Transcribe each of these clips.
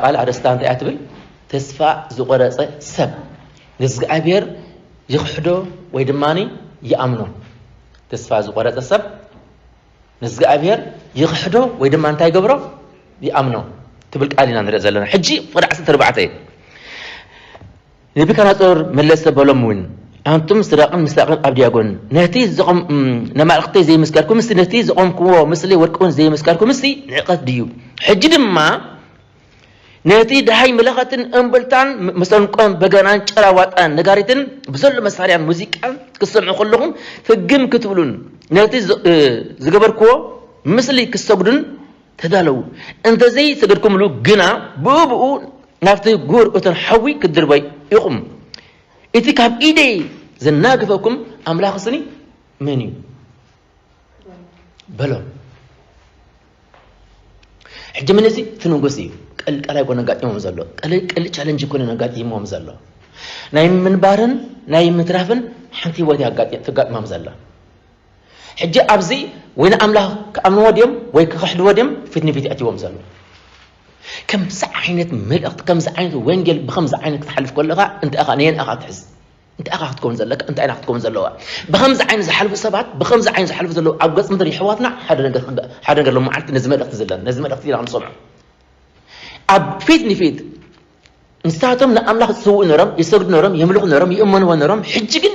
ካልእ ኣርእስታ እንታይ እያ ትብል? ተስፋ ዝቆረጸ ሰብ ንእግዚኣብሔር ይኽሕዶ ወይ ድማ ይኣምኖ። ተስፋ ዝቆረጸ ሰብ ንእግዚኣብሔር ይኽሕዶ ወይ ድማ እንታይ ይገብሮ? ይኣምኖ ትብል ቃል ኢና ንርኢ ዘለና። ሕጂ ፍቕዲ ዓሰርተ ኣርባዕተ፣ ነቡከደነጾር መለሰ በሎም እውን፣ ኣንቱም ስድራቕን ሚሳቕን ኣብድያጎን፣ ነቲ ዘቖም-፣ እም፣ ነማልኽተይ ዘይምስጋድኩምሲ፣ ነቲ ዘቖምክዎ ምስለይ ወርቂ እውን ዘይምስጋድኩምሲ ንዕቀት ድዩ? ሕጂ ድማ ነቲ ደሃይ መለኸትን እምብልታን መሰንቆን በገናን ጭራ ዋጣን ነጋሪትን ብዘሎ መሳርያን ሙዚቃን ክትሰምዑ ከለኹም ፍግም ክትብሉን ነቲ ዝ-፣ እ፣ ዝገበርክዎ ምስሊ ክትሰግዱን ተዳለዉ። እንተዘይሰገድኩምሉ ግና ብኡ ብኡ ናብቲ ጉር እቶን ሓዊ ክትድርበዩ ኢኹም። እቲ ካብ ኢደይ ዘናግፈኩም ኣምላኽስኒ መን እዩ? በሎም። ሕጂ ምን እዚ እቲ ንጉስ እዩ። ቀልቀል ኣይኮነ ኣጋጢሞም ዘሎ። ቀል-፣ ቀል ቻለንጅ ኣይኮነ ኣጋጢሞም ዘሎ። ናይ ምንባርን ናይ ምትራፍን ሓንቲ ህይወት እያ ኣጋጢ-፣ ተጋጥሞም ዘላ። ሕጂ ኣብዚ ወይ ንኣምላኽ ክኣምንዎ ድዮም ወይ ክኽሕድዎ ድዮም ፊት ንፊት የእትዎም ዘሎ። ከምዚ ዓይነት መልእኽቲ፣ ከምዚ ዓይነት ወንጌል ብኸምዚ ዓይነት ክትሓልፍ ከለኻ እንታይ ኢኻ፣ ነየን ኢኻ ትሕዝ? እንታይ ኢኻ ክትከውን ዘለካ? እንታይ ኢና ክትከውን ዘለዋ? ብኸምዚ ዓይነት ዝሓልፉ ሰባት፣ ብኸምዚ ዓይነት ዝሓልፉ ዘለዉ ኣብ ገጽ ምድሪ የሕዋትና ሓደ ነገር ክጋ-፣ ሓደ ነገር ሎማዓልቲ ነዚ መልእኽቲ ዘለና፣ ነዚ መልእኽቲ ኢና ክንሰምዖ። ኣብ ፊት ንፊት ንሳቶም ንኣምላኽ ዝስውኡ ነሮም፣ ይሰግዱ ነሮም፣ የምልኹ ነሮም፣ ይእመንዎ ነሮም። ሕጂ ግን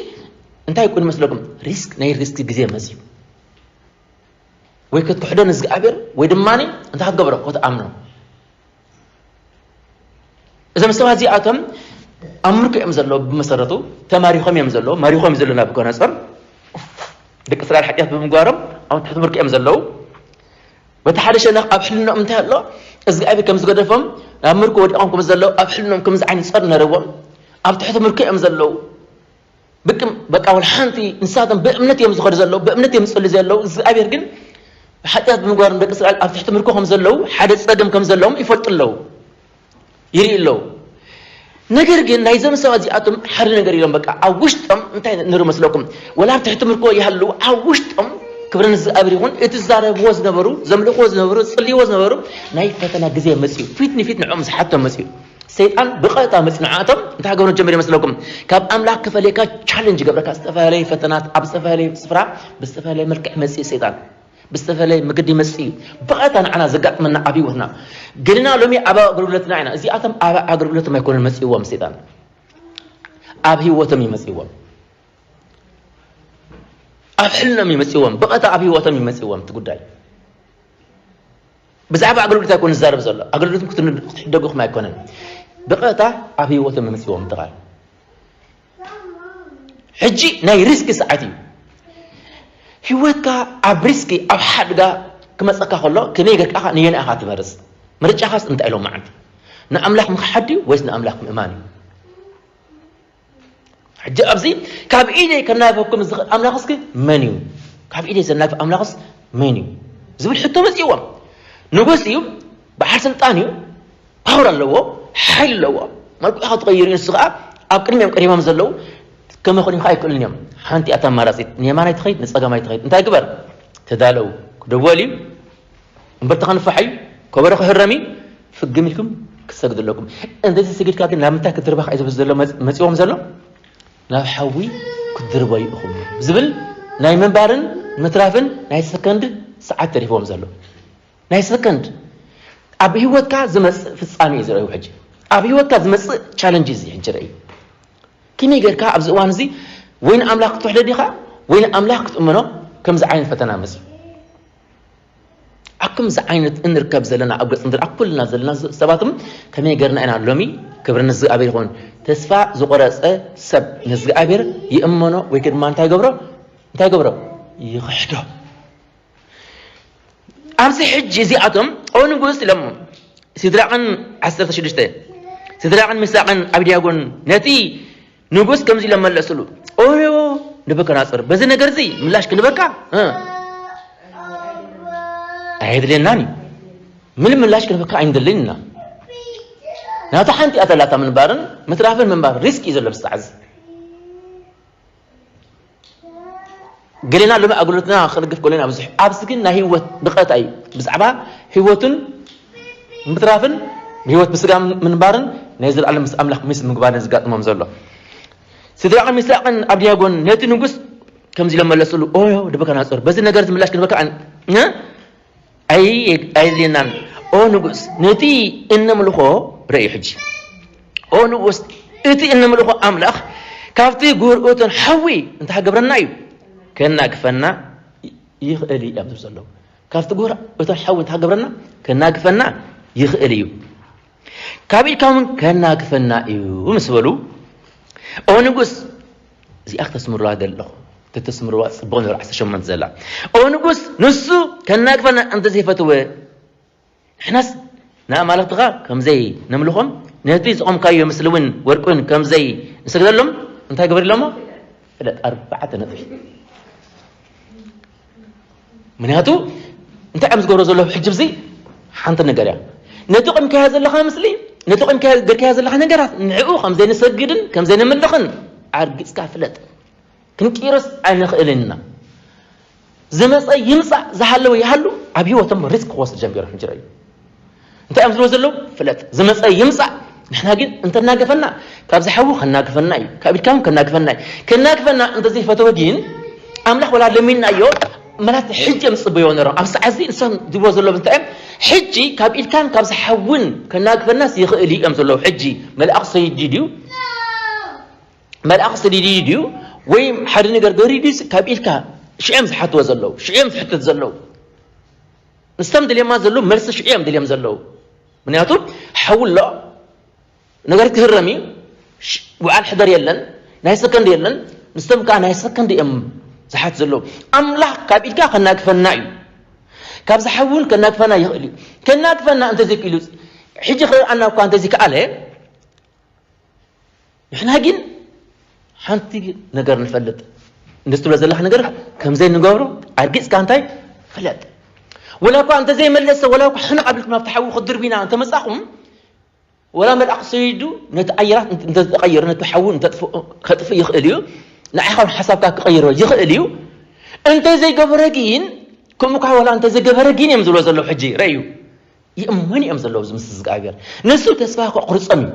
እንታይ ይኩን ይመስለኩም? ሪስክ፣ ናይ ሪስክ ግዜ መጽዩ። ወይ ክትክሕዶ ንእግዚኣብሔር ወይ ድማ እንታይ ክትገብሮ? ክትኣምኖ። እዞም ሰባት እዚኣቶም ኣብ ምርኮ እዮም ዘለዉ፣ ብመሰረቱ ተማሪኾም እዮም ዘለዉ፣ ማሪኾም ዘለዉ ናቡከደነጾር። ደቂ እስራኤል ሓጢኣት ብምግባሮም ኣብ ትሕቲ ምርኮ እዮም ዘለዉ። በቲ ሓደ ሸነኽ ኣብ ሕልናኦም እንታይ ኣሎ? እግዚኣብሔር ከም ዝገደፎም፣ ናብ ምርኮ ወዲቖም ከም ዘለዉ ኣብ ሕልናኦም ከምዚ ዓይነት ጾር ነርዎም። ኣብ ትሕቲ ምርኮ እዮም ዘለዉ። ብቅም-፣ በቃ ወላ ሓንቲ ንሳቶም ብእምነት እዮም ዝኸዱ ዘለዉ፣ ብእምነት እዮም ዝጽልዩ ዘለዉ። እግዚኣብሔር ግን ብሓጢኣት ብምግባሮም ደቂ እስራኤል ኣብ ትሕቲ ምርኮ ከም ዘለዉ፣ ሓደ ጸገም ከም ዘለዎም ይፈልጡ ኣለዉ፣ ይርኢ ኣለዉ። ነገር ግን ናይዞም ሰባት እዚኣቶም ሓደ ነገር ኢሎም፣ በቃ ኣብ ውሽጦም እንታይ ንርኢ መስለኩም? ወላ ኣብ ትሕቲ ምርኮ ይሃልዉ፣ ኣብ ውሽጦም ክብሪ ንእግዚኣብሔር ይኹን፣ እቲ ዝዛረብዎ ዝነበሩ፣ ዘምልኽዎ ዝነበሩ፣ ዝጽልይዎ ዝነበሩ ናይ ፈተና ግዜ መጽዩ፣ ፊት ንፊት ንዕኦም ዝሓቶም መጽዩ። ሰይጣን ብቐጥታ መጽዩ ንዓኣቶም እንታይ ክገብሮም ጀሚሩ ይመስለኩም? ካብ ኣምላኽ ክፈልየካ ቻለንጅ ይገብረካ። ዝተፈላለየ ፈተናት ኣብ ዝተፈላለየ ስፍራ ብዝተፈላለየ መልክዕ መጽዩ ሰይጣን ብዝተፈላለየ መገዲ ይመጽእ እዩ። ብቐጥታ ንዓና ዘጋጥመና ኣብ ህይወትና። ገለና ሎሚ ኣብ ኣገልግሎትና ኢና። እዚኣቶም ኣብ ኣገልግሎቶም ኣይኮነን መጽእዎም ሰይጣን። ኣብ ህይወቶም እዩ መጽእዎም። ኣብ ሕልኖም እዩ መጽእዎም። ብቐጥታ ኣብ ህይወቶም እዩ መጽእዎም እቲ ጉዳይ። ብዛዕባ ኣገልግሎት ኣይኮነ ዝዛረብ ዘሎ። ኣገልግሎትኩም ክትን-፣ ክትሕደጉኹም ኣይኮነን። ብቐጥታ ኣብ ህይወቶም እዩ መጽእዎም እቲ ቃል። ሕጂ ናይ ሪስክ ሰዓት እዩ። ህይወትካ ኣብ ሪስክ፣ ኣብ ሓድጋ ክመጸካ ከሎ ከመይ ጌርካ ኢኻ፣ ነየናይ ኢኻ ትመርጽ? ምርጫኻስ እንታይ ኢሎም መዓንቲ? ንኣምላኽ ምኽሓድ ድዩ ወይስ ንኣምላኽ ምእማን እዩ? ሕጂ ኣብዚ ካብ ኢደይ ከናግፈኩም ዝኽእል ኣምላኽስ መን እዩ? ካብ ኢደይ ዘናግፍ ኣምላኽስ መን እዩ? ዝብል ሕቶ መጺእዎም። ንጉስ እዩ፣ በዓል ስልጣን እዩ፣ ፓወር ኣለዎ፣ ሓይሊ ኣለዎ። መልክዑ ካብ ትቐይር እዩ፣ ንሱ ኸዓ ኣብ ቅድሚኦም ቀሪቦም ዘለዉ ከመኽንዩኻ ኣይክእሉን እዮም። ሓንቲ እያ ኣማራጺት፣ ንየማናይ ትኸይድ፣ ንጸጋማይ ትኸይድ። እንታይ ግበር? ተዳለዉ። ክድወል እዩ፣ እምብርትኻ ንፋሕ እዩ፣ ከበሮ ክህረም እዩ፣ ፍግም ኢልኩም ክትሰግዱ ኣለኩም። እንተዘይሰጊድካ ግን ናብ ምንታይ ክትድርበኻ እዩ ዝብል ዘሎ መጽ-፣ መጺዎም ዘሎ? ናብ ሓዊ ክትድርበዩ ኢኹም ዝብል ናይ ምንባርን ምትራፍን ናይ ሰከንድ ሰዓት ተሪፍዎም ዘሎ። ናይ ሰከንድ ኣብ ህይወትካ ዝመጽእ ፍጻሜ እዩ ዝረኣዩ። ሕጂ ኣብ ህይወትካ ዝመጽእ ቻለንጅ እዚ ሕጂ ረእዩ። ከመይ ጌርካ ኣብዚ እዋን እዚ ወይ ንኣምላኽ ክትውሕዶ ዲኻ ወይ ንኣምላኽ ክትእምኖ? ከምዚ ዓይነት ፈተና መጽዩ። ኣብ ከምዚ ዓይነት እንርከብ ዘለና ኣብ ገጽ ምድሪ ኣብ ኩልና ዘለና ዝ-፣ ሰባትም ከመይ ጌርና ኢና ሎሚ ክብሪ ንእግዚኣብሔር ይኹን። ተስፋ ዝቆረጸ ሰብ ንእግዚኣብሔር ይእመኖ ወይ ድማ እንታይ ገብሮ? እንታይ ገብሮ? ይኽሕዶ። ኣብዚ ሕጂ እዚኣቶም ኦ ንጉስ ኢሎም ሲድራቕን ዓሰርተ ሽዱሽተ ሲድራቕን ሚሳቕን ኣብድያጎን ነቲ ንጉስ ከምዚ ኢሎም መለሱሉ፣ ኦዮ ንቡከደነጾር፣ በዚ ነገር እዚ ምላሽ ክንበካ፣ እ፣ ኣየድልየናን እዩ። ምንም ምላሽ ክንበካ ኣይንደልን ኢና። ናታ ሓንቲ እያ ተላታ ምንባርን ምትራፍን ምንባር ሪስክ እዩ ዘሎ ብሳዕ እዚ። ገሌና ሎሚ ኣገልግሎትና ክንግፍ ገሌና ብዙሕ። ኣብዚ ግን ናይ ህይወት ብቐታ እዩ። ብዛዕባ ህይወቱን ምትራፍን ብህይወት ብስጋ ምንባርን ናይ ዘለኣለም ምስ ኣምላኽ ምስ ምግባርን ዝጋጥሞም ዘሎ። ሲድራቕን ሚሳቕን ኣብድያጎን ነቲ ንጉስ ከምዚ ኢሎም መለስሉ፣ "ኦዮ፣ ንቡከደነጾር፣ በዚ ነገር እዚ ምላሽ ክንበካ ኣን-፣ እ? ኣይ-፣ ኣየድልየናን። ኦ ንጉስ፣ ነቲ እነምልኾ ርእዩ ሕጂ። ኦ ንጉስ፣ እቲ እነምልኾ ኣምላኽ ካብቲ ጉህር እቶን ሓዊ እንተሃገብረና እዩ፣ ከናግፈና ይኽእል እዩ" እዮም ዝብሉ ዘለዉ። ካብቲ ጉህር እቶን ሓዊ እንተሃገብረና፣ ከናግፈና ይኽእል እዩ። ካብ ኢድካ እውን ከናግፈና እዩ ምስ በሉ፣ ኦ ንጉስ፣ እዚኣ ክተስምሩዋ ዘለኹ፣ ተተስምሩዋ ጽቡቕ ነሩ ዓሰርተ ሸሞንተ ዘላ። ኦ ንጉስ፣ ንሱ ከናግፈና እንተዘይፈትወ፣ ንሕናስ ንኣማልኽትኻ ከምዘይ ነምልኾም፣ ነቲ ዝቖምካዮ ምስሊ እውን ወርቂ እውን ከምዘይ ንሰግደሎም፣ እንታይ ግበር ኢሎሞ? ፍለጥ፣ ኣርባዕተ ነጥቢ። ምክንያቱ እንታይ እዮም ዝገብሮ ዘለዉ? ሕጂ ብዚ ሓንቲ ነገር እያ። ነቲ ቆምካዮ ዘለኻ ምስሊ፣ ነቲ ቆምካዮ ገርካዮ ዘለኻ ነገራት ንዕኡ ከም ዘይንሰግድን ከም ዘይነምልኽን ኣርጊጽካ ፍለጥ። ክንቅይሮስ ኣይንኽእልን ኢና። ዝመጸ ይምጻእ፣ ዝሃለወ ይሃሉ፣ ኣብ ህይወቶም ሪስክ ክወስድ ጀሚሮም ሕጂ ረኣዩ። እንታይ እዮም ዝብሉ ዘለዉ? ፍለጥ። ዝመጸ ይምጻእ፣ ንሕና ግን እንተናገፈና፣ ካብ ዝሓዊ ከናግፈና እዩ፣ ካብ ኢድካ እውን ከናግፈና እዩ። ከናግፈና እንተዘይፈተወ ግን፣ ኣምላኽ ወላ ለሚንናዮ፣ መላት ሕጂ እዮም ዝጽበይዎ ነይሮም። ኣብ ሰዓት እዚ ንሶም ዝብልዎ ዘለዉ እንታይ እዮም? ሕጂ ካብ ኢድካን ካብ ዝሓውን ከናግፈናስ ይኽእል እዩ እዮም ዘለዉ። ሕጂ መልኣኽ ሰይዲ ድዩ? መልኣኽ ሰዲዲ ድዩ? ወይ ሓደ ነገር ገሪ ድዩ? ካብ ኢድካ ሽዑ እዮም ዝሓትዎ ዘለዉ፣ ሽዑ እዮም ዝሕተት ዘለዉ። ንሶም ድልየማ ዘለዉ መልሲ ሽዑ እዮም ድልዮም ዘለዉ። ምክንያቱ ሓዊ ኣሎ፣ ነገር ክህረም እዩ። ሽ-፣ ውዓል ሕደር የለን፣ ናይ ሰከንድ የለን። ንሶም ከኣ ናይ ሰከንድ እዮም ዝሓት ዘለዉ። ኣምላኽ ካብ ኢድካ ከናግፈና እዩ። ካብ ዝሓውን ከናግፈና ይኽእል እዩ። ከናግፈና እንተዘይክእሉ፣ ሕጂ ክረኣና እኳ እንተዘይከኣለ፣ ንሕና ግን ሓንቲ ነገር ንፈልጥ። ንስ ትብሎ ዘለኻ ነገር ከም ዘይንገብሮ ኣርጊጽካ እንታይ ፍለጥ። ወላ እኳ እንተዘይመለሰ፣ ወላ እኳ ሕነቕ ኣቢልኩም ናብቲ ሓዊ ክትድርቡና እንተመጻኹም፣ ወላ መልኣኽ ሰይዱ ነቲ ኣየራት እንተ-፣ እንተተቐየረ፣ ነቲ ሓዊ እንተጥፍኦ-፣ ከጥፍእ ይኽእል እዩ። ንዓኻ እውን ሓሳብካ ክቐይሮ ይኽእል እዩ። እንተዘይገበረ ግን፣ ከምኡ ከኣ ወላ እንተዘይገበረ ግን እዮም ዝብሎ ዘለዉ ሕጂ። ረእዩ። ይእመኑ እዮም ዘለዉ ምስ እግዚኣብሔር። ንሱ ተስፋ ከቑርጾም እዩ።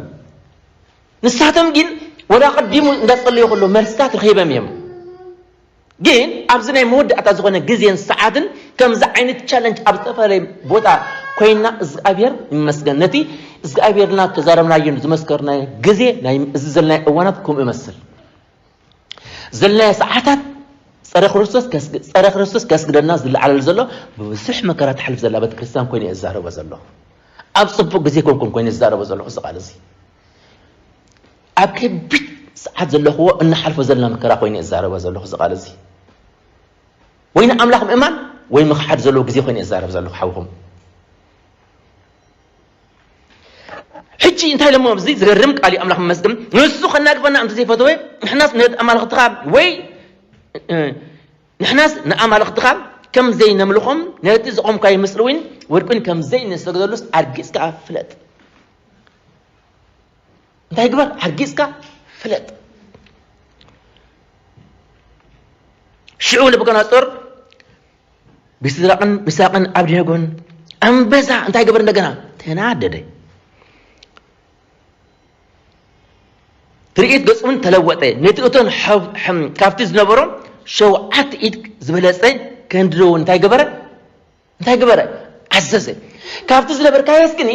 ንሳቶም ግን ወላ ቀዲሙ እንዳጸለዩ ከሎ መልስታት ረኺቦም እዮም። ግን ኣብዚ ናይ መወዳእታ ዝኾነ ግዜን ሰዓትን ከምዚ ዓይነት ቻለንጅ ኣብ ዝተፈላለየ ቦታ ኮይና እግዚኣብሔር ይመስገን። ነቲ እግዚኣብሔርና ተዛረብናዮን ዝመስከርናዮ ግዜ ናይ እዚ ዘለናዮ እዋናት ከምኡ ይመስል። ዘለናዮ ሰዓታት ጸረ ክርስቶስ ከስግ-፣ ጸረ ክርስቶስ ከስግደና ዝለዓለሉ ዘሎ ብብዙሕ መከራ ትሓልፍ ዘላ ቤተክርስትያን ኮይኑ እየ ዝዛረቦ ዘለኹ። ኣብ ጽቡቕ ግዜ ኮንኩን ኮይኑ ዝዛረቦ ዘለኹ እዚ ቃል እዚ። ኣብ ከቢድ ሰዓት ዘለኽዎ እናሓልፎ ዘለና መከራ ኮይኑ እየ ዝዛረቦ ዘለኹ እዚ ቃል እዚ። ወይ ንኣምላኽ ምእማን ወይ ምኽሓድ ዘለዎ ግዜ ኮይኑ እየ ዝዛረብ ዘለኹ ሓውኹም። ሕጂ እንታይ ኢሎሞ ኣብዚ ዝገርም ቃል እዩ ኣምላኽ መመስገን። ንሱ ከናግፈና እንተዘይፈተወ ንሕናስ ነቲ ኣማልኽትኻ ወይ፣ እ፣ ንሕናስ ንኣማልኽትኻ ከም ዘይነምልኾም ነቲ ዘቖምካዮ ምስልን ወርቅን ከም ዘይንሰግደሉስ ኣርጊጽካ ፍለጥ። እንታይ ግበር? ኣርጊጽካ ፍለጥ። ሽዑ ነቡከደነጾር ብሲድራቕን ሚሳቕን ኣብድነጎን ኣንበሳ እንታይ ገበር? እንደገና ተናደደ። ትርኢት ገጹ እውን ተለወጠ። ነቲ እቶን ሓው-፣ ሓም-፣ ካብቲ ዝነበሮ ሸውዓተ ኢድ ዝበለጸ ከንድደዎ እንታይ ገበረ? እንታይ ገበረ? ኣዘዘ። ካብቲ ዝነበርካዮ እስክኒ፣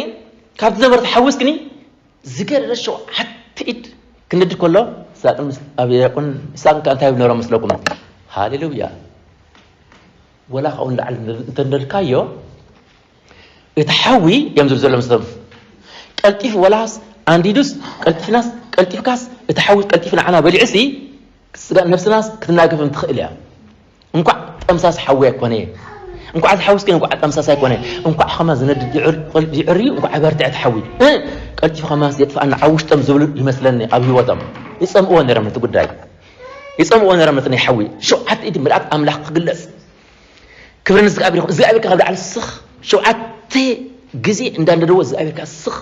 ካብቲ ዝነበረ ሓዊ እስክኒ ዝገደደ ሸውዓተ ኢድ ክንድድ ከሎ፣ ይስሐቅን ምስ-፣ ኣብያቁን ይስሐቅን ከኣ እንታይ ይብሉ ነይሮም መስለኩም? ሃሌሉያ። ወላ ካብኡ ንላዕሊ እንተ-፣ እንተንደድካዮ፣ እቲ ሓዊ እዮም ዝብሉ ዘለዉ መስለኩም። ቀልጢፉ ወላስ ኣንዲዱስ፣ ቀልጢፍናስ፣ ቀልጢፍካስ፣ እቲ ሓዊ ቀልጢፉ ንዓና በሊዑሲ፣ ስጋ ነብስናስ ክትናገፍ ትኽእል እያ። እንኳዕ ጠምሳስ ሓዊ ኣይኮነ። እንኳዕ ዝሓውስኪ እንኳዕ ጠምሳስ ኣይኮነ። እንኳዕ ኸማ ዝነድድ ይዕር-፣ ይዕር እዩ፣ እንኳዕ በርትዕ ትሓዊ። እ፣ ቀልጢፉ ኸማስ የጥፍኣና ኣብ ውሽጦም ዝብሉ ይመስለኒ ኣብ ህይወቶም። ይጸምእዎ ነይሮም ነቲ ጉዳይ። ይጸምእዎ ነይሮም ነቲ ናይ ሓዊ። ሸውዓተ ኢድ ምልኣት ኣምላኽ ክግለጽ። ክብሪ ንእግዚኣብሔር ይኹን። እግዚኣብሔር ካብ ላዕሊ ስኽ ሸውዓተ ግዜ እንዳንደደዎ እግዚኣብሔር ካብ ስኽ።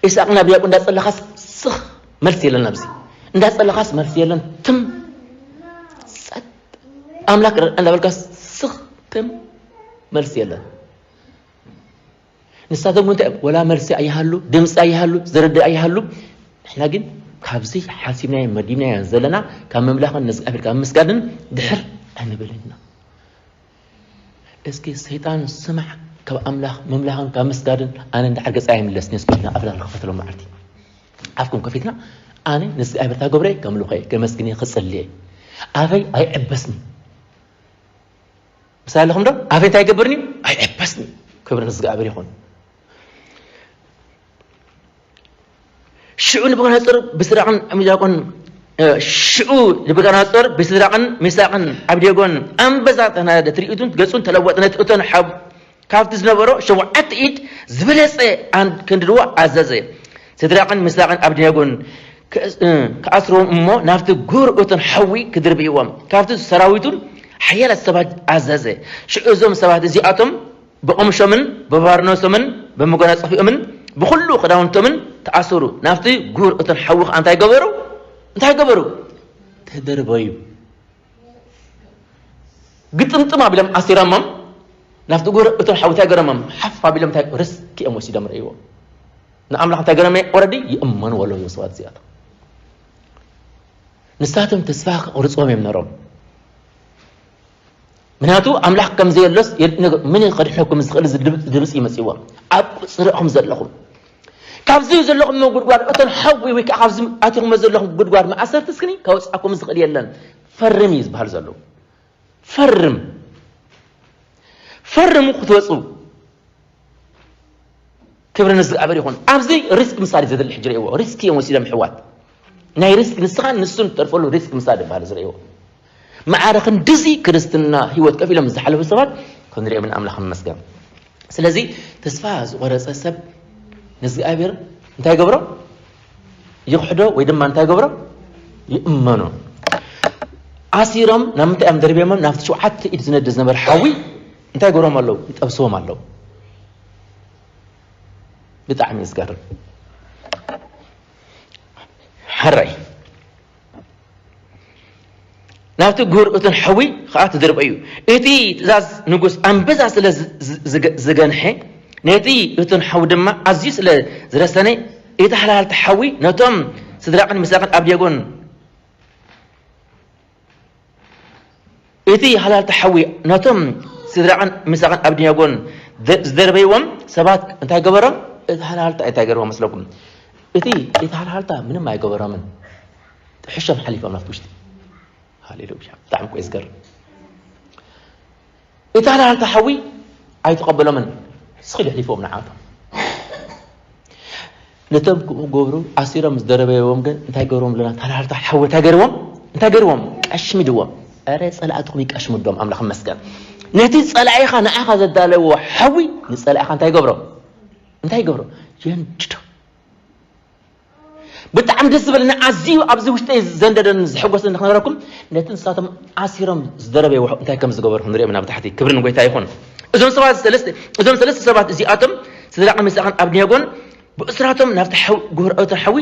ኢሳቅ ናብ ያዕቆብ እንዳጸለኻስ ስኽ መልሲ የለን ኣብዚ። እንዳጸለኻስ መልሲ የለን። ትም ጸጥ። ኣምላክ ረ-፣ እንዳበልካ ስኽ ትም መልሲ የለን። ንሳቶም እውን እንታይ እዮም? ወላ መልሲ ኣይሃሉ፣ ድምፂ ኣይሃሉ፣ ዝርድእ ኣይሃሉ። ንሕና ግን ካብዚ ሓሲብናዮ መዲብናዮ ዘለና ካብ ምምላኽን ንእግዚኣብሔር ካብ ምስጋድን ድሕር ኣይንብልን ኢና። እስኪ ሰይጣን ስማዕ፣ ካብ ኣምላኽ ምምላኽን ካብ ምስጋድን ኣነ እንድሕር ገጻይ ኣይምለስን እየ፣ እስኪ ኢልና ኣፍና ንኽፈተሎም መዓልቲ ኣፍኩም ከፊትና ኣነ ንእግዚኣብሔር ታገብረ ከምልኾ እየ፣ ከመስግን እየ፣ ክጽሊ እየ። ኣፈይ ኣይዕበስን። ምሳሌ ኣለኹም ዶ? ኣፈይ እንታይ ይገብርኒ? ኣይዕበስን። ክብሪ ንእግዚኣብሔር ይኹን። ሽዑ ንቡከደነፆር ብሲድራቅን ሚሳቅን ሽዑ ንቡከደነፆር ብሲድራቅን ሚሳቅን ኣብዴጎን ኣንበሳ ተናደደ፣ ትርኢቱን ገጹን ተለወጠ። ነቲ እቶን ሓው ካብቲ ዝነበሮ ሸውዓተ ኢድ ዝበለጸ ኣን-፣ ከንድድዎ ኣዘዘ። ሲድራቅን ሚሳቅን ኣብዴጎን ክእስ-፣ እ፣ ክኣስርዎም እሞ ናብቲ ጉር እቶን ሓዊ ክድርብይዎም ካብቲ ሰራዊቱን ሓያላት ሰባት ኣዘዘ። ሽዑ እዞም ሰባት እዚኣቶም ብቐምሾምን ብባርኖሶምን ብመጎናጸፊኦምን ብኹሉ ክዳውንቶምን ተኣሰሩ። ናብቲ ጉር እቶን ሓዊ ኸኣ እንታይ ገበሩ? እንታይ ገበሩ? ተደርበዩ። ግጥምጥም ኣቢሎም ኣሲሮሞም፣ ናብቲ ጉር እቶን ሓዊ እንታይ ገረሞም? ሓፍ ኣቢሎም እንታይ ርስኪኦም ወሲዶም ረእይዎ። ንኣምላኽ እንታይ ገረመ? ኦረዲ ይእመኑ ኣለዉ እዞም ሰባት እዚኣቶም። ንሳቶም ተስፋ ክቕርጽዎም እዮም ነሮም። ምክንያቱ ኣምላኽ ከም ዘየሎስ የድ-፣ ነገ-፣ ምን ከድሕነኩም ዝኽእል እዚ ድብ-፣ ድምፂ ይመፅዎም። ኣብ ቁፅርኹም ዘለኹም፣ ካብዚ ዘለኹም ጉድጓድ እቶን ሓዊ ወይ ከዓ ካብዚ ኣቲኹም ዘለኹም ጉድጓድ መኣሰርቲ እስክኒ ከውፅኣኩም ዝኽእል የለን። ፈርም እዩ ዝበሃል ዘሎ። ፈርም። ፈርሙ ክትወፁ። ክብሪ ንዝግኣብር ይኹን። ኣብዚ ሪስክ ምሳሌ ዘድሊ ሕጂ ርእይዎ። ሪስክ እዮም ወሲዶም ኣሕዋት። ናይ ሪስክ ንስኻን ንሱን ትተርፈሉ ሪስክ ምሳሌ ዝበሃል ዝርእይዎ። ማዕረ ክንድዚ ክርስትና ህይወት ከፊሎም ዝሓለፉ ሰባት ክንሪኦም ኢና። ኣምላኽ ይመስገን። ስለዚ ተስፋ ዝቆረጸ ሰብ ንዝግኣብሔር እንታይ ገብሮ? ይኽሕዶ ወይ ድማ እንታይ ገብሮ? ይእመኖ። ኣሲሮም ናብ ምንታይ እዮም ደርብዮሞም? ናብቲ ሸውዓተ ኢድ ዝነድ ዝነበረ ሓዊ እንታይ ገብሮም ኣለዉ? ይጠብስዎም ኣለዉ። ብጣዕሚ እዩ ዝገርም። ሕራይ ናብቲ ጉህር እቶን ሓዊ ኸኣ ትድርበዩ። እቲ ትእዛዝ ንጉስ ኣንበሳ ስለ ዝ-፣ ዝ-፣ ዝገ-፣ ዝገንሐ፣ ነቲ እቶን ሓዊ ድማ ኣዝዩ ስለ ዝረሰነ፣ እቲ ሃላልቲ ሓዊ ነቶም ስድራቅን ሚሳቅን ኣብዴጎን እቲ ሃላልታ ሓዊ ነቶም ስድራቕን ሚሳቕን ኣብድኛጎን ዝ-፣ ዝደርበይዎም ሰባት እንታይ ገበሮም? እቲ ሃላልታ እንታይ ገበርዎ መስለኩም? እቲ፣ እቲ ሃላልታ ምንም ኣይገበሮምን። ጥሕሾም ሓሊፎም ናብቲ ውሽጢ። ሃሌሉያ። ብጣዕሚ እኮ እዩ ዝገርም። እቲ ሃላልታ ሓዊ ኣይተቐበሎምን። ስቕ ኢሉ ኣሕሊፍዎም ንዓቶም። ነቶም ክገብሩ ኣሲሮም ዝደረበይዎም ግን እንታይ ገይርዎም ኣለና? ተላልታ ሓዊ እንታይ ገይርዎም? እንታይ ገይርዎም? ቀሽሚድዎም። ኧረ ጸላእትኹም ይቀሽምዶም፣ ኣምላኽ ይመስገን። ነቲ ጸላኢኻ ንዓኻ ዘዳለዎ ሓዊ ንጸላኢኻ እንታይ ይገብሮ? እንታይ ይገብሮ? የንድዶ። ብጣዕሚ ደስ ዝበለኒ፣ ኣዝዩ ኣብዚ ውሽጠይ ዘንደደን ዘሐጎሰን ክነግረኩም፣ ነቲ ንሳቶም ኣሲሮም ዝደረበይዎ እንታይ ከም ዝገበርኩ ንሪኦም ናብ ታሕቲ። ክብሪ ንጎይታ ይኹን። እዞም ሰባት ሰለስተ፣ እዞም ሰለስተ ሰባት እዚኣቶም ስድራቕ ሚሳቕን ኣብድኛጎን ብእስራቶም ናብቲ ሓው-፣ ጉህር እቶን ሓዊ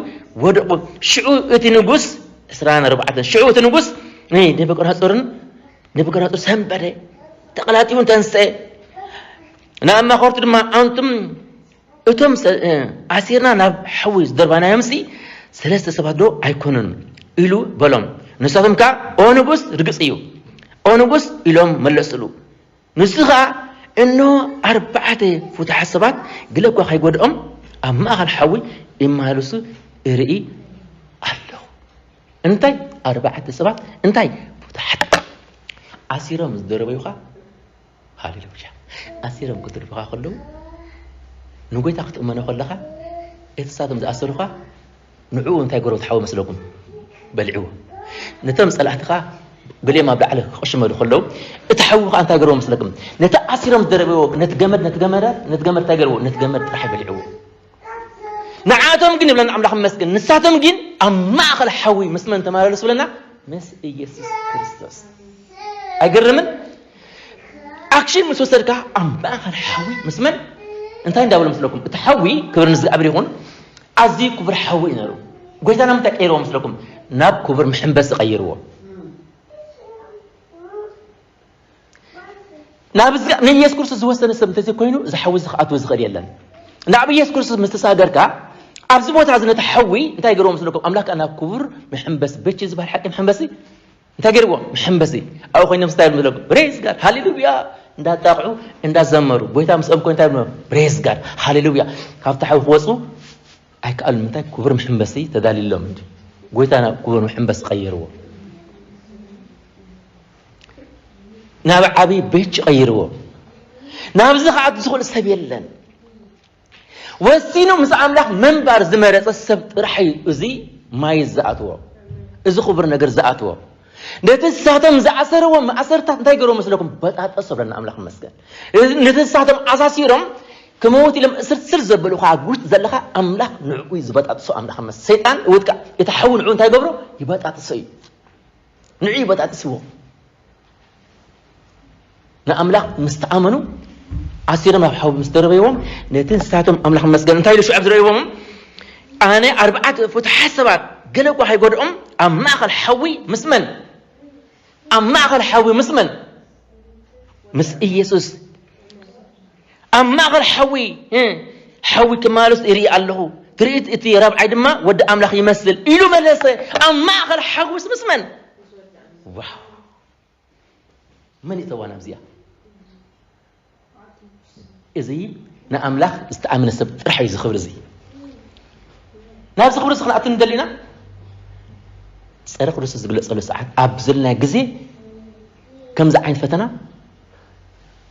ወደቑ። ሽዑ እቲ ንጉስ፣ ዕስራን ኣርባዕተን፣ ሽዑ እቲ ንጉስ ንነቡከደነጾርን፣ ነቡከደነጾር ሰንበደ፣ ተቐላጢፉ ተንስአ። ንኣማኸርቱ ድማ፣ ኣንቱም እቶም ሰ-፣ እ፣ ኣሲርና ናብ ሓዊ ዝደርባናዮምሲ ሰለስተ ሰባት ዶ ኣይኮኑን? ኢሉ በሎም። ንሳቶም ከኣ፣ ኦ ንጉስ፣ ርግጽ እዩ። ኦ ንጉስ፣ ኢሎም መለሱሉ። ንሱ ኸኣ፣ እንሆ፣ ኣርባዕተ ፍቱሓት ሰባት ግለ እኳ ከይጎድኦም ኣብ ማእከል ሓዊ ይመላለሱ እርኢ ኣለኹ። እንታይ? ኣርባዕተ ሰባት እንታይ? ፍቱሓት። ኣሲሮም ዝደረበዩኻ። ሃሌሉያ። ኣሲሮም ክድርብኻ ከለዉ፣ ንጎይታ ክትእመኖ ከለኻ፣ እቲ ንሳቶም ዝኣሰሩኻ ንዕኡ እንታይ ገይርዎ እቲ ሓዊ መስለኩም? በሊዕዎ። ነቶም ጸላእትኻ ገሊኦም ኣብ ላዕሊ ክቕሽመሉ ከለዉ፣ እቲ ሓዊ ኸኣ እንታይ ገይርዎ መስለኩም? ነቲ ኣሲሮም ዝደረብዎ፣ ነቲ ገመድ፣ ነቲ ገመድ፣ ነቲ ገመድ እንታይ ገይርዎ? ነቲ ገመድ ጥራሕ በሊዕዎ። ንዓቶም ግን ይብለና ኣምላኽ ይመስገን፣ ንሳቶም ግን ኣብ ማእከል ሓዊ ምስ መን ተመላለሱ ብለና? ምስ ኢየሱስ ክርስቶስ። ኣይገርምን? ኣክሽን ምስ ወሰድካ ኣብ ማእከል ሓዊ ምስ መን? እንታይ እንዳበሉ መስለኩም? እቲ ሓዊ፣ ክብሪ ንእግዚኣብሔር ይኹን፣ ኣዝዩ ክቡር ሓዊ እዩ ነይሩ። ጎይታና ምንታይ ቀይርዎ መስለኩም? ናብ ክቡር መሐንበሲ ቀይርዎ። ናብ እዚ ንኢየሱስ ክርስቶስ ዝወሰነ ሰብ እንተዘይኮይኑ፣ እዚ ሓዊ እዚ ክኣትዎ ዝኽእል የለን። ናብ ኢየሱስ ክርስቶስ ምስ ተሳገርካ፣ ኣብዚ ቦታ እዚ ነቲ ሓዊ እንታይ ገይርዎ መስለኩም? ኣምላኽ ከኣ ናብ ክቡር መሐንበሲ፣ በቺ ዝበሃል ሓቂ መሐንበሲ እንታይ ገይርዎ? መሐንበሲ። ኣብኡ ኮይኖም እንታይ ይብሉ መስለኩም? ፕሬዝ ጋድ፣ ሃሌሉያ እንዳጣቕዑ እንዳዘመሩ፣ ጎይታ ምስኦም ኮይኑ እንታይ ይብሉ? ፕሬዝ ጋድ፣ ሃሌሉያ። ካብቲ ሓዊ ክወፁ ኣይከኣሉን። ምንታይ? ክቡር መሐንበሲ ተዳልዩሎም እንጂ። ጎይታ ናብ ክቡር መሐንበሲ ቀይርዎ። ናብ ዓብዪ ቤች ቀይርዎ። ናብዚ ክኣቱ ዝኽእል ሰብ የለን። ወሲኑ ምስ ኣምላኽ ምንባር ዝመረጸ ሰብ ጥራሕ እዩ እዚ ማይ ዝኣትዎ፣ እዚ ክቡር ነገር ዝኣትዎ። ነቲ ንሳቶም ዝኣሰርዎ ማእሰርታት እንታይ ገይርዎ መስለኩም? በጣጠሶ ብለና ኣምላኽ ይመስገን። ነቲ ንሳቶም ኣሳሲሮም ክመውት ኢሎም እስርስር ዘበሉ ከኣ ጉት ዘለኻ ኣምላኽ ንዕኡ እዩ ዝበጣጥሶ። ኣምላኽ ይመስገን። ሰይጣን እውትካ እቲ ሓዊ ንዕኡ እንታይ ገብሮ? ይበጣጥሶ እዩ። ንዕኡ ይበጣጥስዎ። ንኣምላኽ ምስ ተኣመኑ፣ ኣሲሮም ኣብ ሓዊ ምስ ደረበይዎም፣ ነቲ ንሳቶም ኣምላኽ መስገን እንታይ ኢሉ ሽዑ ኣብ ዝረእይዎም? ኣነ ኣርባዕተ ፍቱሓት ሰባት ገለ እኳ ከይጎድኦም ኣብ ማእኸል ሓዊ ምስ መን? ኣብ ማእኸል ሓዊ ምስ መን? ምስ ኢየሱስ። ኣብ ማእኸል ሓዊ እ፣ ሓዊ ክማለስ ይርኢ ኣለኹ። ትርኢት እቲ ራብዓይ ድማ ወዲ ኣምላኽ ይመስል ኢሉ መለሰ። ኣብ ማእኸል ሓዊ ምስ መን? ዋው! መን ይእተዋ ናብዚኣ? እዚ ንኣምላኽ ዝተኣመነ ሰብ ጥራሕ እዩ እዚ ክብሪ እዚ። ናብዚ ክብሪ እዚ ክንኣቱ ንደሊ ኢና። ጸረ ክርስቶስ ዝግለጸሉ ሰዓት ኣብ ዘለና ግዜ ከምዚ ዓይነት ፈተና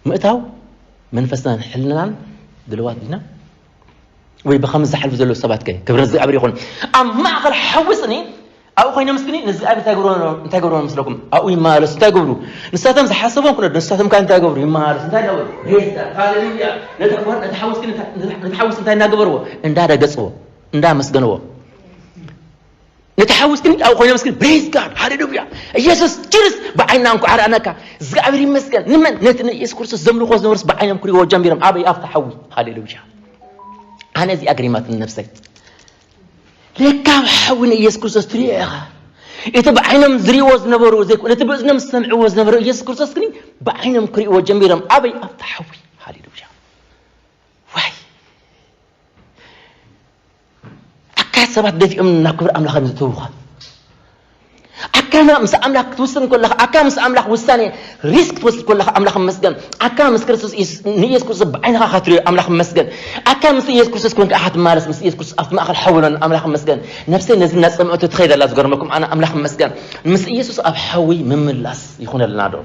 ምእታው መንፈስናን ሕልናን ድልዋት ዲና? ወይ ብኸምዚ ዝሓልፉ ዘለዉ ሰባት ከ? ክብሪ ንእግዚኣብሔር ይኹን። ኣብ ማእኸል ሓዊ ስኒ ኣብኡ ኮይኖም እስክኒ ንእግዚኣብሔር እንታይ ገብሩ? እንታይ ገብሩ መስለኩም? ኣብኡ ይመላለሱ። እንታይ ገብሩ? ንሳቶም ዝሓሰቦም ክነዱ፣ ንሳቶም ከ እንታይ ገብሩ? ይመላለሱ። እንታይ ገብሩ? ጌታ፣ ሃሌሉያ። ነቲ ሓዊ፣ ነቲ ሓዊ እስክኒ፣ ነቲ ሓዊ እንታይ እናገበርዎ? እንዳረገጽዎ፣ እንዳመስገንዎ። ነቲ ሓዊ እስክኒ ኣብኡ ኮይኖም እስክኒ፣ ፕሬዝ ጋድ፣ ሃሌሉያ። ኢየሱስ ችርስ ብዓይና እንኳ ኣርኣናካ። እግዚኣብሔር ይመስገን። ንመን? ነቲ ንኢየሱስ ክርስቶስ ዘምልኽዎ ዝነበሩስ ብዓይኖም ክርእይዎ ጀሚሮም። ኣበይ? ኣብቲ ሓዊ። ሃሌሉያ። ኣነ እዚኣ ገሪማትኒ ነብሰይ። ለካ ኣብ ሓዊ ንኢየሱስ ክርስቶስ ትርእዮ ኢኻ። እቲ ብዓይኖም ዝርእይዎ ዝነበሩ ዘይኮነ፣ እቲ ብእዝኖም ዝሰምዕዎ ዝነበሩ ኢየሱስ ክርስቶስ ግን ብዓይኖም ክርእይዎ ጀሚሮም። ኣበይ? ኣብቲ ሓዊ። ሃሌሉያ። ዋይ! ኣካ ሰባት ደፊኦም ናብ ክብሪ ኣምላኽ እዮም ዘእትዉኻ። ኣካ ና-፣ ምስ ኣምላኽ ክትውስን ከለኻ፣ ኣካ ምስ ኣምላኽ ውሳኔ ሪስክ ክትወስድ ከለኻ ኣምላኽ ይመስገን። ኣካ ምስ ክርስቶስ ኢየሱስ፣ ንኢየሱስ ክርስቶስ ብዓይንኻ ክትሪኦ ኣምላኽ ይመስገን። ኣካ ምስ ኢየሱስ ክርስቶስ ኮንካ ኢኻ ትመላለስ፣ ምስ ኢየሱስ ክርስቶስ ኣብቲ ማእከል ሓዊ ኣሎ ኣምላኽ ይመስገን። ነብሰይ ነዚ እናጸምዐቶ ትኸይድ ኣላ ዝገርመኩም ኣነ ኣምላኽ ይመስገን። ምስ ኢየሱስ ኣብ ሓዊ ምምላስ ይኹነልና ዶ?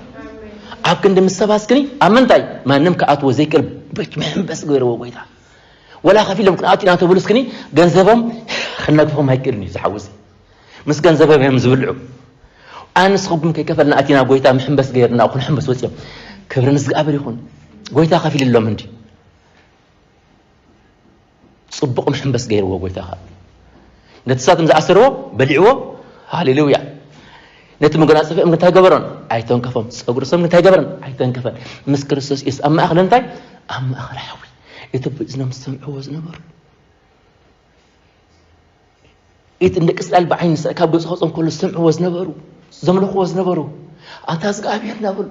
ኣብ ክንዲ ምስ ሰባት እስክኒ ኣብ ምንታይ ማንም ክኣትዎ ዘይክእል ቤት መሐንበሲ ገይርዎ ጎይታ። ወላ ከፊሎም ክንኣቱ ኢና ተብሉ እስክኒ ገንዘቦም ክነግፎም ኣይክእልን እዩ ዝሓውዚ። ምስ ገንዘቦም እዮም ዝብልዑ። ኣንስኹም ከይከፈልና ኣቲና ጎይታ ምሕንበስ ገይርና ክንሕንበስ ወፂኦም። ክብሪ ንእግዚኣብሔር ይኹን። ጎይታ ከፊልሎም እንዲ። ጽቡቕ ምሕንበስ ገይርዎ ጎይታ ኸኣ። ነቲ ሳቶም ዝኣሰርዎ በሊዕዎ። ሃሌሉያ። ነቲ መጎናጸፊኦም እንታይ ገበሮን? ኣይተንከፎም። ጸጉሪ ርእሶም እንታይ ገበረን? ኣይተንከፈን። ምስ ክርስቶስ ኢየሱስ ኣብ ማእከል እንታይ? ኣብ ማእከል ሓዊ። እቲ ብእዝኖም ዝሰምዕዎ ዝነበሩ። እቲ ንደቂ እስራኤል ብዓይኒ እስራኤል ካብ ግብጺ ከውጽኦም ከሎ ዝሰምዕዎ ዝነበሩ፣ ዘምልኽዎ ዝነበሩ፣ ኣንታ እግዚኣብሔር እናበሉ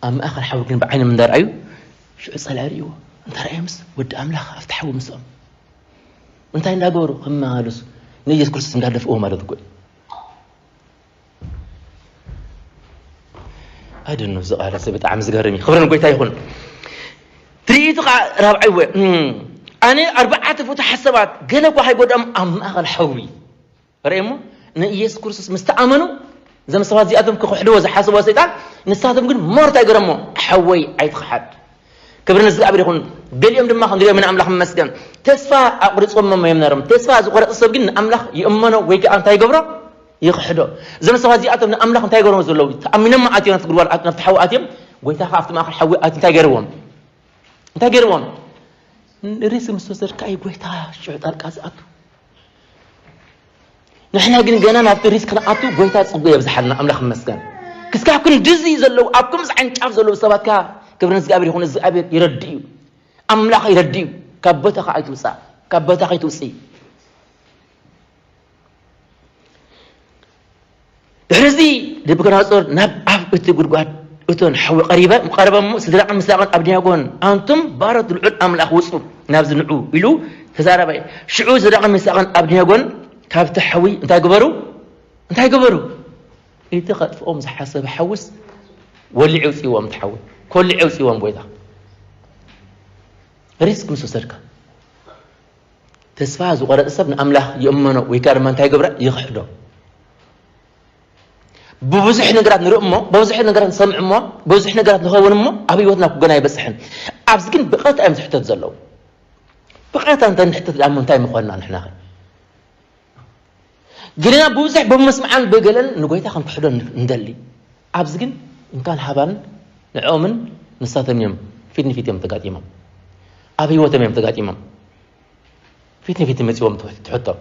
ኣብ ማእከል ሓዊ ግን ብዓይኖም እንዳረኣዩ ሽዑ ጸላኢ ርእይዎ። እንታይ ረኣዮምስ? ወዲ ኣምላኽ ኣብቲ ሓዊ ምስኦም። እንታይ እንዳገበሩ? ክመላለሱ። ንኢየሱስ ክርስቶስ እንዳደፍእዎ ማለት እኮ እዩ። ኣደኖ፣ እዚ ቃል እዚ ብጣዕሚ ዝገርም እዩ። ክብሪ ንጎይታ ይኹን። ትርኢቱ ኸዓ ራብዓይ ወ-፣ እም፣ ኣነ ኣርባዕተ ፍቱሓት ሰባት ገለ እኳ ከይጎድኦም ኣብ ማእከል ሓዊ። ርእየሞ፣ ንኢየሱስ ክርስቶስ ምስ ተኣመኑ፣ እዞም ሰባት እዚኣቶም ክኽሕድዎ ዝሓስብዎ ሰይጣን፣ ንሳቶም ግን ሞር እንታይ ገረሞ? ሓወይ ኣይትኽሓድ። ክብሪ ንእግዚኣብሔር ይኹን። ገሊኦም ድማ ክንሪኦም ንኣምላኽ ይመስገን። ተስፋ ኣቑሪጾሞም እዮም ነይሮም። ተስፋ ዝቖረጸ ሰብ ግን ንኣምላኽ ይእመኖ ወይ ከኣ እንታይ ይገብሮ? ይኽሕዶ። እዞም ሰባት እዚኣቶም ንኣምላኽ እንታይ ይገብርዎ ዘለዉ? ተኣሚኖም ኣትዮም ናብቲ ጉድጓድ ኣት-፣ ናብቲ ሓዊ ኣትዮም፣ ጎይታ ከኣ ኣብቲ ማእከል ሓዊ ኣትዩ እንታይ ገይርዎም? እንታይ ገይርዎም? ሪስክ ምስ ወሰድካ እዩ ጎይታ ሽዑ ጣልቃ ዝኣቱ። ንሕና ግን ገና ናብቲ ሪስክ ክንኣቱ ጎይታ ጽጉ የብዝሓልና፣ ኣምላኽ ይመስገን። ክስካብ ክንድዚ ዘለዉ፣ ኣብ ከምዚ ዓይነት ጫፍ ዘለዉ ሰባት ከኣ ክብሪ ንእግዚኣብሔር ይኹን፣ እግዚኣብሔር ይረድእ እዩ። ኣምላኽ ይረድእ እዩ። ካብ ቦታኻ ኣይትውጻእ፣ ካብ ቦታኻ ኣይትውጽኢ። ድሕሪ እዚ ነቡከደነጾር ናብ ኣፍ እቲ ጉድጓድ እቶን ሓዊ ቀሪበ ቀረበ እሞ፣ ስድራቕን ሚሳቕን ኣብድናጎን፣ ኣንቱም ባሮት ልዑል ኣምላኽ ውጹ ናብዚ ንዑ ኢሉ ተዛረበ። ሽዑ ስድራቕን ሚሳቕን ኣብድናጎን ካብቲ ሓዊ እንታይ ገበሩ? እንታይ ገበሩ? እቲ ከጥፍኦም ዝሓሰበ ሓውስ ወሊዑ ውጽእዎም፣ እቲ ሓዊ ኮሊዑ ውጽእዎም። ጎይታ ሪስክ ምስ ወሰድካ፣ ተስፋ ዝቆረጸ ሰብ ንኣምላኽ ይእመኖ ወይ ከኣ ድማ እንታይ ይገብራ? ይኽሕዶ። ብብዙሕ ነገራት ንርኢ እሞ፣ ብብዙሕ ነገራት ንሰምዕ እሞ፣ ብብዙሕ ነገራት ንኸውን እሞ፣ ኣብ ህይወትና ክጎና ኣይበጽሕን። ኣብዚ ግን ብቐጥታ እዮም ዝሕተት ዘለዉ። ብቐጥታ እንተ ንሕተት ደኣ እሞ እንታይ ምኾንና ንሕና ኸ? ገለና ብብዙሕ ብምስምዓን ብገለን ንጎይታ ክንክሕዶ ን-፣ እንደሊ። ኣብዚ ግን እንካን ሃባን ንዕኦምን ንሳቶም እዮም ፊት ንፊት እዮም ተጋጢሞም። ኣብ ህይወቶም እዮም ተጋጢሞም። ፊት ንፊት መጺዎም ትሕ-፣ ትሕቶም።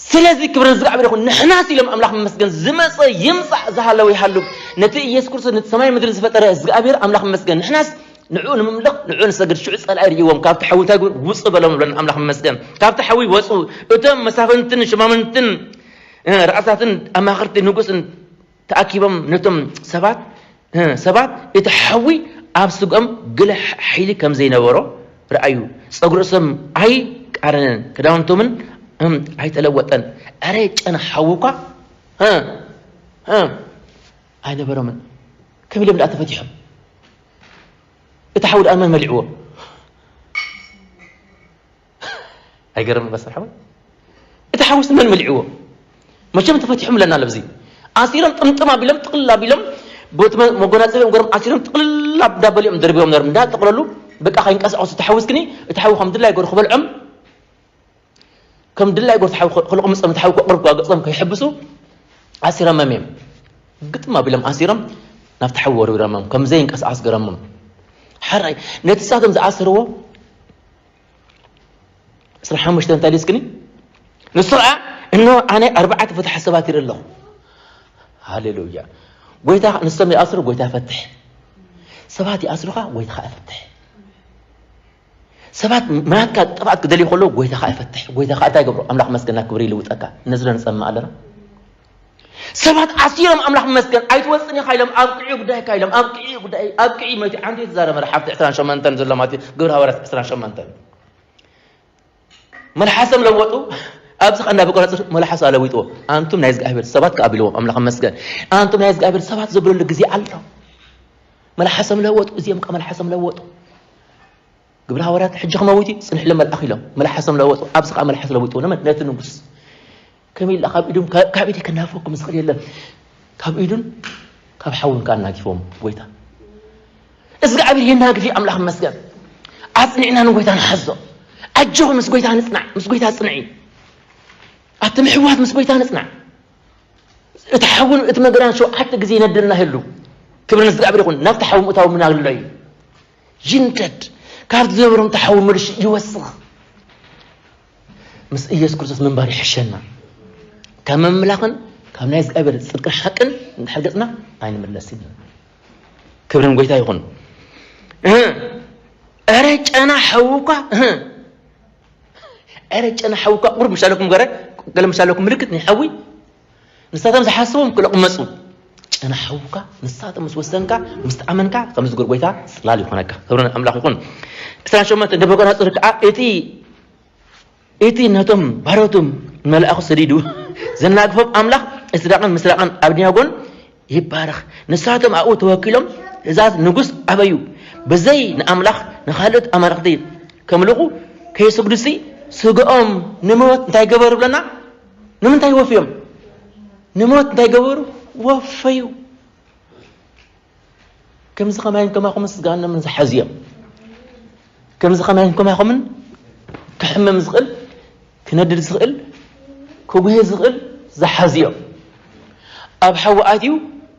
ስለዚ ክብሪ ንእግዚኣብሔር ይኹን። ንሕናስ ኢሎም ኣምላኽ መመስገን ዝመጸ ይምጻእ ዝሃለወ ይሃሉ። ነቲ ኢየሱስ ክርስቶስ ነቲ ሰማይ ምድሪ ዝፈጠረ እግዚኣብሔር ኣምላኽ መመስገን። ንሕናስ ንዕኡ ንምምልኽ ንዕኡ ንሰግድ። ሽዑ ጸላኢ ርእይዎም ካብቲ ሓዊ እንታይ ግብር? ውጹ በሎም ብለን ኣምላኽ መመስገን። ካብቲ ሓዊ ወጹ። እቶም መሳፍንትን ሽማምንትን፣ እ፣ ራእሳትን ኣማኸርቲ ንጉስን ተኣኪቦም ነቶም ሰባት፣ እ፣ ሰባት እቲ ሓዊ ኣብ ስግኦም ገለ ሓይሊ ከም ዘይነበሮ ረኣዩ። ጸጉሪ ርእሶም ኣይቃረነን፣ ክዳውንቶምን፣ እም፣ ኣይተለወጠን። ኣረ ጨና ሓዊ እኳ፣ እ፣ እ፣ ኣይነበሮምን። ከመይ ኢሎም ደኣ ተፈቲሖም? እቲ ሓዊ ደኣ መን መሊዕዎ? ኣይገርም በስ ሓወይ? እቲ ሓውስ መን መሊዕዎ? መቸም ተፈቲሖም ኣለና ለብዚ። ኣሲሮም ጥምጥም ኣቢሎም፣ ጥቕልል ኣቢሎም፣ ቦቲ መ-፣ መጎናጸፊኦም ገሮም ኣሲሮም ጥቕልል ኣብ እንዳበሊኦም ደርቢዮም ነሮም። እንዳጠቕለሉ በቃ ከይንቀሳቐሱ እቲ ሓውስ ግኒ፣ እቲ ሓዊ ከም ድላይ ገሩ ክበልዖም፣ ከም ድላይ ገሩ እቲ ሓዊ ከ-፣ ክልቕምጾም፣ እቲ ሓዊ ከቕርብ ገጾም ከይሕብሱ ኣሲሮም እዮም። ግጥም ኣቢሎም ኣሲሮም ናብቲ ሓዊ ወርዊሮሞም፣ ከም ዘይንቀሳቐስ ገሮሞም። ሓራይ ነቲ ሳቶም ዝኣሰርዎ ዕስራን ሓሙሽተን እንታይ ኢሉ እስክኒ? ንሱ ኸዓ፣ "እንሆ ኣነ ኣርባዕተ ፍታሕ ሰባት ይርኢ ኣለኹ።" ሃሌሉያ። ጎይታ፣ ንሶም ይኣስሩ፣ ጎይታ ይፈትሕ። ሰባት ይኣስሩኻ፣ ጎይታ ኸዓ ይፈትሕ። ሰባት ናትካ ጥፍኣት ክደልዩ ከለዉ፣ ጎይታ ኸዓ ይፈትሕ። ጎይታ ኸዓ እንታይ ይገብሮ? ኣምላኽ መስገን ናብ ክብሪ ይልውጠካ። ነዚ ዶ ንጸምእ ኣለና? ሰባት ኣሲሮም ኣምላኽ መስገን ኣይትወጽን ኢኻ ኢሎም፣ ኣብቅዑ ጉዳይካ ኢሎም፣ ኣብቅዑ ጉዳይ፣ ኣብቅዑ መቲ ዓንዲ ተዛረበ ሓፍቲ ዕስራን ሸሞንተን ዘሎ ማለት እዩ፣ ግብረ ሃዋርያት ዕስራን ሸሞንተን። መልሓሶም ለወጡ። ኣብዚ ኸዓ ናቡከደነፆር መልሓሱ ኣለዊጥዎ። ኣንቱም ናይ እግዚኣብሔር ሰባት ከኣ ቢልዎም፣ ኣምላኽ መስገን። ኣንቱም ናይ እግዚኣብሔር ሰባት ዘብለሉ ግዜ ኣሎ። መልሓሶም ለወጡ፣ እዚኦም ከኣ መልሓሶም ለወጡ። ግብረ ሃዋርያት ሕጂ ክመውት እዩ፣ ጽንሕሎም መልኣኽ ኢሎም። መልሓሶም ለወጡ፣ ኣብዚ ኸዓ መልሓስ ለዊጥዎ። ንመን? ነቲ ንጉስ። ከመይ ኢላ ካብ ኢዱም፣ ካብ፣ ካብ ኢደይ ከናግፈኩም ዝኽእል የለን። ካብ ኢዱን ካብ ሓውን ከኣ ኣናጊፎም ጎይታ። እግዚኣብሔር የናግፍ እዩ፣ ኣምላኽ ይመስገን። ኣጽኒዕና ንጎይታ ንሓዞ። ኣጆኹም ምስ ጎይታ ንጽናዕ፣ ምስ ጎይታ ጽንዒ። ኣብቲ ምሕዋት ምስ ጎይታ ንጽናዕ። እቲ ሓውን እቲ መገዳን ሸውዓተ ግዜ ይነድድ እናሃሉ፣ ክብሪ ንእግዚኣብሔር ይኹን፣ ናብቲ ሓዊ ምእታው ምናግሎ እዩ። ይንደድ። ካብቲ ዝነበሮም እቲ ሓዊ መልሱ ይወስኽ። ምስ ኢየሱስ ክርስቶስ ምንባር ይሕሸና። ካብ ምምላኽን ካብ ናይ እግዚኣብሔር ጽድቅን ሓቅን እንድሕር ገጽና ኣይንምለስን ኢና። ክብሪ ንጎይታ ይኹን። እህ፣ ኧረ ጨና ሓዊ እኳ፣ እህ፣ ኧረ ጨና ሓዊ እኳ ቁሩብ ምሻለኩም ገረ፣ ገለ ምሻለኩም ምልክት ናይ ሓዊ ንሳቶም ዝሓስቦም ክለቕመጹ። ጨና ሓዊ እኳ ንሳቶም ምስ ወሰንካ፣ ምስ ተኣመንካ፣ ከም ዝግበር ጎይታ ጽላል ይኾነካ። ክብሪ ንኣምላኽ ይኹን። ዕስራን ሸሞንተን፣ ነቡከደነፆር ከኣ እቲ፣ እቲ ነቶም ባሮቱ መልኣኹ ሰዲዱ ዘናግፎም ኣምላኽ፣ ሲድራቅን ሚሳቅን ኣብድናጎን ይባረኽ። ንሳቶም ኣብኡ ተወኪሎም ትእዛዝ ንጉስ ኣበዩ። ብዘይ ንኣምላኽ ንኻልኦት ኣማልኽቲ ከምልኹ ከየሰግዱሲ፣ ስግኦም ንሞት እንታይ ገበሩ ብለና? ንምንታይ ወፍዮም? ንሞት እንታይ ገበሩ? ወፈዩ። ከምዚ ከማይን ከማኹምን ስጋን ደምን ዝሓዙ እዮም። ከምዚ ከማይን ከማኹምን ክሕመም ዝኽእል፣ ክነድድ ዝኽእል፣ ክጉሂ ዝኽእል ዝሓዙ እዮም። ኣብ ሓዊ ኣትዩ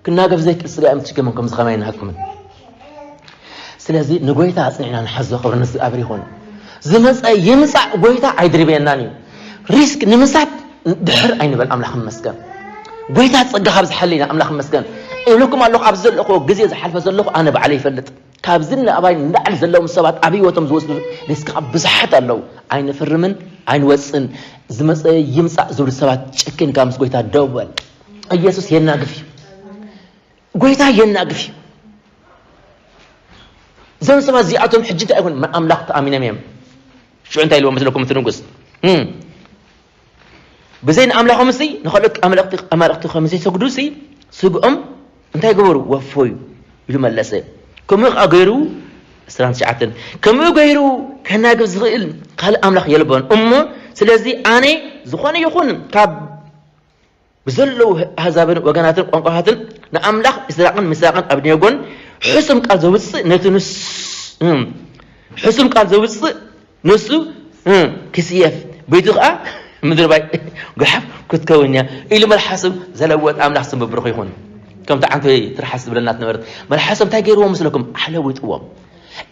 ክናገፍ ዘይክእል ስጋ እዮም ተሸኪሞም፣ ከምዚ ከማይን ናሃትኩምን። ስለዚ ንጎይታ ኣጽኒዕና ንሓዞ፣ ክብሪ ንእግዚኣብሔር ይኹን። ዝመጸ ይምጻእ፣ ጎይታ ኣይድርብየናን እዩ። ሪስክ ንምሳት ድሕር ኣይንበል፣ ኣምላኽ ይመስገን። ጎይታ ጸጋ ካብ ዝሓለና ኣምላኽ ይመስገን። እብለኩም ኣለኹ፣ ኣብዚ ዘለኹ ግዜ ዝሓልፈ ዘለኹ ኣነ ባዕለይ ይፈልጥ። ካብዚ ንኣባይ ንላዕሊ ዘለዎም ሰባት ኣብ ህይወቶም ዝወስዱ ሪስክ ካብ ብዙሓት ኣለዉ። ኣይንፍርምን ኣይንወጽን። ዝመጸ ይምጻእ ዝብሉ ሰባት ጨኪንካ ምስ ጎይታ ደው በል። ኢየሱስ የናግፍ እዩ። ጎይታ የናግፍ እዩ። እዞም ሰባት እዚኣቶም ሕጂ እንታይ ይኹን ኣምላኽ ተኣሚኖም እዮም። ሽዑ እንታይ ኢልዎም መስለኩም እቲ ንጉስ? እም፣ ብዘይ ንኣምላኾም ሲ ንኻልኦት ኣማልኽቲ ኣማልኽቲ ከም ዘይሰግዱ ሲ ስግኦም እንታይ ገበሩ? ወፈዩ ኢሉ መለሰ። ከምኡ ኸዓ ገይሩ ዕስራን ትሽዓተን ከምኡ ገይሩ ከናግፍ ዝኽእል ካልእ ኣምላኽ የልቦን እሞ፣ ስለዚ ኣነ ዝኾነ ይኹን ካብ ብዘለዉ ኣህዛብን ወገናትን ቋንቋታትን ንኣምላኽ ኢስራቅን ሚሳቅን ኣብድኔጎን ሕሱም ቃል ዘውፅእ ነቲ ንስ እም፣ ሕሱም ቃል ዘውፅእ ንሱ እም፣ ክስየፍ፣ ቤቱ ኸዓ ምድሪ ባይ ጓሓፍ ክትከውን እያ ኢሉ መልሓሶም ዘለወጥ ኣምላኽ ስም ብሩኽ ይኹን። ከምቲ ዓንቶይ ትርሓስ ዝብለና ትነበረት መልሓሶም እንታይ ገይርዎም ምስለኩም? ኣለዊጥዎም።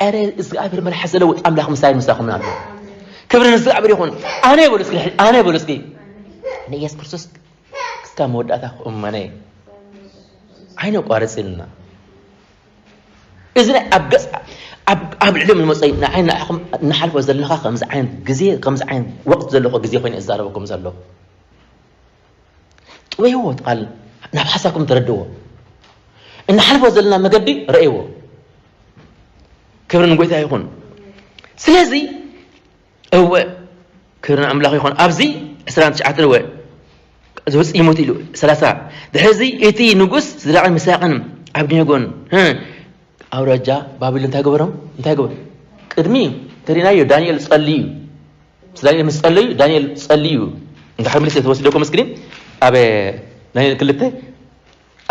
ኧረ እግዚኣብሔር መልሓስ ዘለውጥ ኣምላኽ ምሳይ ምሳኹም ኣሎ። ክብሪ ንእግዚኣብሔር ይኹን። ኣነ በሉ እስኪ፣ ኣነ በሉ እስኪ። ንኢየሱስ ክርስቶስ እስካብ መወዳእታ ክእመነ ኣይነቋርጽ ኢልና። እዚ ናይ ኣብ ገጽ ኣብ ኣብ ልዕሊ ዝመጸ ንዓይ ንዓኹም ንሓልፎ ዘለኻ ከምዚ ዓይነት ግዜ ከምዚ ዓይነት ወቕቲ ዘለኹ ግዜ ኮይኑ እዛረበኩም ዘሎ። ጥበይዎ ቃል ናብ ሓሳብኩም ተረድዎ። እንሓልፎ ዘለና መገዲ ረእይዎ። ክብሪ ንጎይታ ይኹን። ስለዚ እወ ክብሪ ንኣምላኽ ይኹን። ኣብዚ ዕስራን ትሽዓተን እወ ዝውፅእ ይሞት ኢሉ ሰላሳ ድሕዚ እቲ ንጉስ ዝራቕን ምሳቕን ኣብድኔጎን ኣውራጃ ባቢሎን እንታይ ገበሮም? እንታይ ገበሩ? ቅድሚ ተሪናዮ ዳንኤል ጸልዩ ምስ ዳንኤል ምስ ጸለዩ ዳንኤል ጸልዩ እንድሕር ምልስ ተወስደኩም እስክኒ ኣብ ዳንኤል ክልተ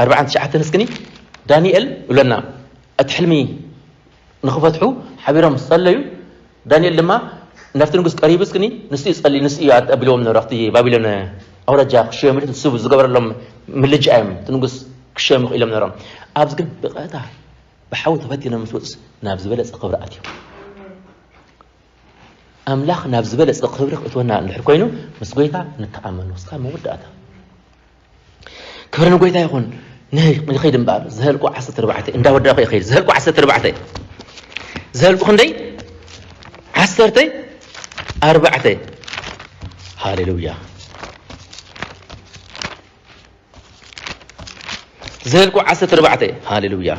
ኣርባዓን ትሽዓተን እስክኒ ዳንኤል ብለና እቲ ሕልሚ ንኽፈትሑ ሓቢሮም ጸለዩ። ዳንኤል ድማ ናብቲ ንጉስ ቀሪቡ እስክኒ ንሱ እዩ ጸልዩ ንሱ እዩ ኣቢልዎም ነሩ ኣብቲ ባቢሎን ኣውራጃ ክሽዮም ኢሉ ንሱ ዝገበረሎም ምልጃ እዮም እቲ ንጉስ ክሽዮም ኢሎም ነሮም። ኣብዚ ግን ብቐታ ብሓዊ ተፈቲኖም ምስ ወፁስ ናብ ዝበለጸ ክብሪ ኣትዮም። ኣምላኽ ናብ ዝበለጸ ክብሪ ክእትወና እንድሕር ኮይኑ ምስ ጎይታ ንተኣመኑ እስካብ መወዳእታ። ክብሪ ንጎይታ ይኹን። ንኸይድ እምበኣር ዘህልቁ ዓሰርተ ኣርባዕተ እንዳወዳእኩ ይኸይድ። ዘህልቁ ዓሰርተ ኣርባዕተ ዘህልቁ ክንደይ? ዓሰርተ ኣርባዕተ። ሃሌሉያ። ዘህልቁ ዓሰርተ ኣርባዕተ። ሃሌሉያ።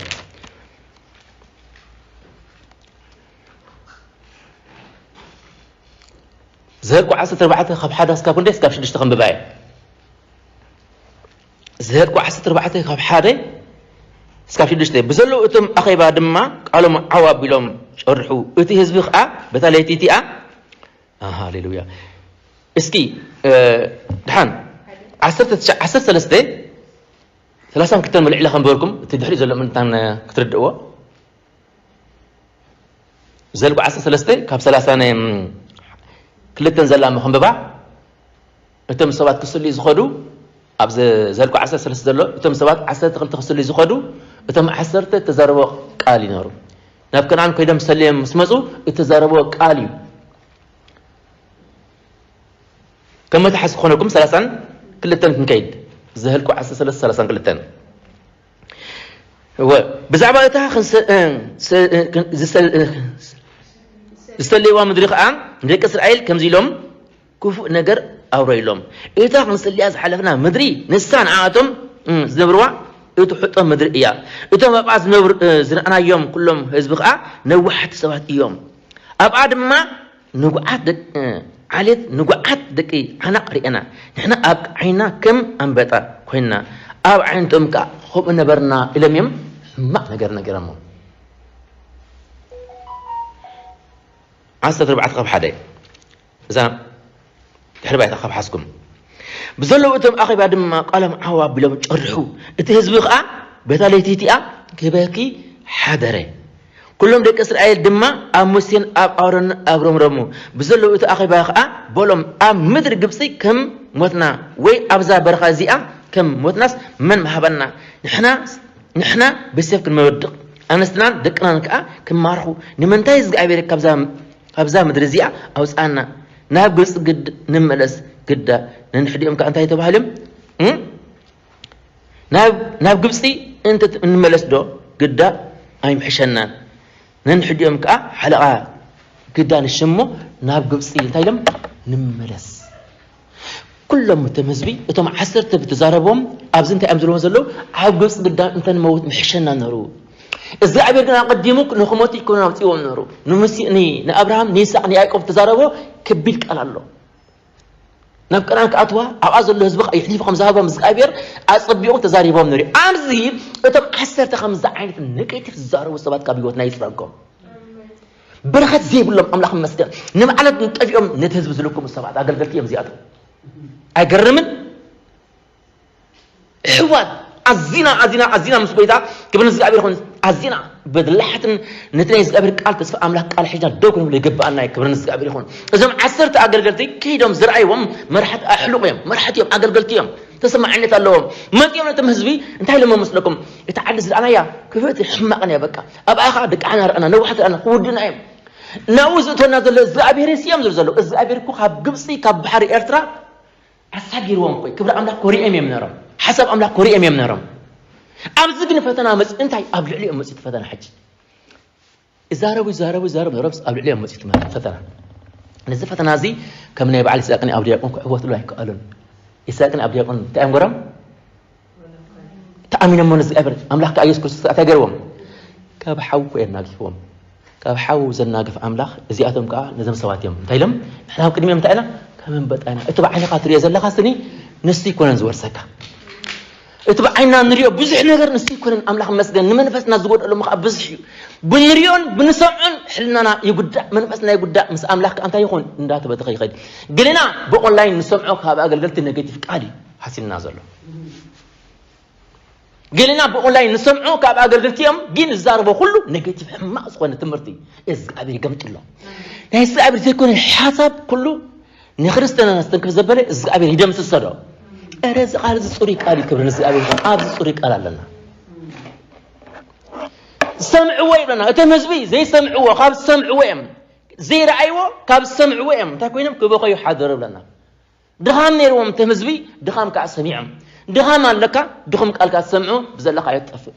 ዘህልቁ ዓሰርተ ኣርባዕተ ካብ ሓደ እስካብ ክንደይ? እስካብ ሽዱሽተ ከንብባ እየ። ዘህልቁ ዓሰርተ ኣርባዕተ ካብ ሓደ እስካብ ሽዱሽተ። ብዘለዉ እቶም ኣኼባ ድማ ቃሎም ዓው ኣቢሎም ጨርሑ። እቲ ህዝቢ ኸዓ በታ ለይቲ እቲኣ፣ ሃሌሉያ። እስኪ፣ እ፣ ድሓን ዓሰርተ ትሽዓ፣ ዓሰርተ ሰለስተ፣ ሰላሳን ክልተን መልዕለ ከንበርኩም፣ እቲ ድሕሪኡ ዘሎ ምንታን ክትርድእዎ። ዘልጉ ዓሰርተ ሰለስተ ካብ ሰላሳ ናይ፣ እም፣ ክልተን ዘላ መኸንበባ፣ እቶም ሰባት ክስልዩ ዝኸዱ፣ ኣብ ዘ-፣ ዘልጉ ዓሰርተ ሰለስተ ዘሎ፣ እቶም ሰባት ዓሰርተ ክልተ ክስልዩ ዝኸዱ፣ እቶም ዓሰርተ እተዛረቦ ቃል ይነሩ። ናብ ከነኣን ኮይዶም ሰልዮም ምስ መጹ፣ እተዛረቦ ቃል እዩ። ከም መትሓዚ ክኾነኩም ሰላሳን ክልተን ክንከይድ። ዘህልቁ ዓሰርተ ሰለስተ ሰላሳን ክልተን። እወ፣ ብዛዕባ እታ ክንሰ-፣ እ፣ ሰ-፣ እ፣ ክን-፣ ዝሰ-፣ እ፣ ዝሰለይዋ ምድሪ ኸዓ ንደቂ እስራኤል ከምዚ ኢሎም ክፉእ ነገር ኣውረይሎም። እታ ክንስልያ ዝሓለፍና ምድሪ ንሳ ንዓኣቶም፣ እ፣ ዝነብርዋ እትውሕጦ ምድሪ እያ። እቶም ኣብኣ ዝነብሩ፣ እ፣ ዝረኣናዮም ኩሎም ህዝቢ ኸዓ ነዋሕቲ ሰባት እዮም። ኣብኣ ድማ ንጉዓት ደቂ፣ እ፣ ዓሌት ንጉዓት ደቂ ዓናቕ ርኤና። ንሕና ኣብ ዓይና ከም ኣንበጣ ኮይንና፣ ኣብ ዓይንቶም ከኣ ከምኡ ነበርና ኢሎም እዮም ሕማቕ ነገር ነጊሮሞም። ዓሰርተ ኣርባዕተ ካብ ሓደ። እዛ ድሕሪ ባይታ ካብ ሓዝኩም። ብዘለዉ እቶም ኣኼባ ድማ ቃሎም ዓው ኣቢሎም ጨርሑ። እቲ ህዝቢ ኸኣ በታ ለይቲ እቲኣ ክበኪ ሓደረ። ኩሎም ደቂ እስራኤል ድማ ኣብ ሙሴን ኣብ ኣሮንን ኣጉረምረሙ። ብዘለዉ እቲ ኣኼባ ኸኣ በሎም፣ ኣብ ምድሪ ግብጺ ከም ሞትና ወይ ኣብዛ በረኻ እዚኣ ከም ሞትናስ መን ምሃበና? ንሕና፣ ንሕና ብሴፍ ክንወድቕ፣ ኣንስትናን ደቅናን ከኣ ክማርኹ። ንምንታይ እግዚኣብሔር ካብዛ፣ ካብዛ ምድሪ እዚኣ ኣውጽኣና? ናብ ግብጺ ግድ ንመለስ ግዳ ነንሕድኦም ከኣ እንታይ ተባሂሎም? እም? ናብ፣ ናብ ግብጺ እንተ እንመለስ ዶ ግዳ ኣይምሕሸናን? ነንሕድኦም ከኣ ሓለቓ ግዳ ንሽሞ ናብ ግብጺ እንታይ ኢሎም? ንመለስ። ኩሎም እቶም ህዝቢ፣ እቶም ዓሰርተ ዝተዛረቦም፣ ኣብዚ እንታይ እዮም ዝብልዎ ዘለዉ? ኣብ ግብፂ ግዳ እንተንመውት ምሕሸና ነሩ። እግዚኣብሔር ግን ኣቐዲሙ ንኽሞቱ ይኮኑ ኣውፅዎም ነሩ። ንሙሴ፣ ኒ-፣ ንኣብርሃም፣ ንይስሐቅ፣ ንያዕቆብ ተዛረቦ ከቢድ ቃል ኣሎ። ናብ ከነኣን ክኣትዋ ኣብኣ ዘሎ ህዝቢ ኸዓ ይሕሊፉ ከም ዝሃቦም እግዚኣብሔር ኣጸቢቑ ተዛሪቦም ነሩ። ኣብዚ እቶም ዓሰርተ ከምዚ ዓይነት ኔጌቲቭ ዝዛረቡ ሰባት ካብ ህይወትና ይጽረጎም። በረኸት ዘይብሎም ኣምላኽ ይመስገን። ንባዕለት ጠፊኦም ነቲ ህዝቢ ዝልኩሙ ሰባት ኣገልገልቲ እዮም እዚኣቶም። ኣይገርምን? ኣሕዋት ኣዚና ኣዚና ኣዚና ምስ ጎይታ ክብሪ ንእግዚኣብሔር ይኹን። ኣዚና ብድላሓትን ነቲ ናይ እግዚኣብሔር ቃል ተስፋ ኣምላኽ ቃል ሒዝና ደው ክንብሎ ይግብኣና እዩ። ክብሪ ንእግዚኣብሔር ይኹን። እዞም ዓሰርተ ኣገልገልቲ ከይዶም ዝረኣይዎም መራሕቲ ኣሕሉቕ እዮም፣ መራሕቲ እዮም፣ ኣገልገልቲ እዮም፣ ተሰማዕነት ኣለዎም። መጺኦም ነቶም ህዝቢ እንታይ ኢሎም መስለኩም? እታ ዓዲ ዝረኣናያ ክፍእቲ ሕማቕን እያ በቃ። ኣብኣ ኸዓ ደቂ ዓና ረኣና፣ ነዋሕቲ ረኣና፣ ክውድና እዮም። ናብኡ ዝእትወና ዘሎ እግዚኣብሔር እዩ እዮም ዝብሉ ዘለዉ። እግዚኣብሔር እኮ ካብ ግብፂ ካብ ባሕሪ ኤርትራ ኣሳጊርዎም እኮ እዩ። ክብሪ ኣምላኽ ኮሪኦም እዮም ነሮም። ሓሳብ ኣምላኽ ኮሪኦም እዮም ነሮም። ኣብዚ ግን ፈተና መጽ-፣ እንታይ ኣብ ልዕሊኦም መጽኡ እቲ ፈተና ሕጂ? ይዛረቡ፣ ይዛረቡ፣ ይዛረቡ ነሮም፣ ኣብ ልዕሊኦም መጽኡ እቲ ፈተና። ነዚ ፈተና እዚ ከም ናይ በዓል ይስሐቅን ኣብድያቆን ክዕወትሉ ኣይከኣሉን። ይስሐቅን ኣብድያቆን እንታይ እዮም ገሮም? ተኣሚኖሞ ንእግዚኣብሔር ኣምላኽ ከኣ የሱስ ክርስቶስ እንታይ ገርዎም? ካብ ሓዊ እኮ የናጊፍዎም። ካብ ሓዊ ዘናግፍ ኣምላኽ እዚኣቶም ከኣ ነዞም ሰባት እዮም። እንታይ ኢሎም? ንሕና ኣብ ቅድሚኦም እንታይ ኢና? ከም ኣንበጣ ኢና። እቲ ብዓይንኻ ትሪኦ ዘለኻ ስኒ ንሱ ይኮነን ዝወርሰካ። እቲ ብዓይንና ንሪኦ ብዙሕ ነገር ንሱ ይኮነን። ኣምላኽ ይመስገን። ንመንፈስና ዝጎድኣሎም ከኣ ብዙሕ እዩ። ብንሪኦን ብንሰምዖን ሕልናና ይጉዳእ፣ መንፈስና ይጉዳእ። ምስ ኣምላኽ ከኣ እንታይ ይኹን? እንዳተበተኸ ይኸይድ። ገለና ብኦንላይን ንሰምዖ ካብ ኣገልገልቲ ኔጌቲቭ ቃል እዩ ሃሲልና ዘሎ። ገለና ብኦንላይን ንሰምዖ ካብ ኣገልገልቲ እዮም፣ ግን ዝዛረቦ ኩሉ ኔጌቲቭ ሕማቕ ዝኾነ ትምህርቲ እግዚኣብሔር ይገምጥሎ። ናይ እግዚኣብሔር ዘይኮነ ሓሳብ ኩሉ ንክርስትናና ዝተንክፍ ዘበለ እግዚኣብሔር ይደምስሶ ዶ? እረ እዚ ቃል እዚ ጽሩይ ቃል እዩ፣ ክብሪ ንእግዚኣብሔር ይኹን። ኣብዚ ጽሩይ ቃል ኣለና። ዝሰምዕዎ ይብለና። እቶም ህዝቢ ዘይሰምዕዎ ካብ ዝሰምዕዎ እዮም፣ ዘይረኣይዎ ካብ ዝሰምዕዎ እዮም። እንታይ ኮይኖም? ክበኸዩ ሓደሩ ይብለና። ድኻም ነይርዎም እቶም ህዝቢ፣ ድኻም ከኣ ሰሚዖም። ድኻም ኣለካ፣ ድኹም ቃል ከኣ ትሰምዖ፣ ብዘለኻዮ ትጠፍእ።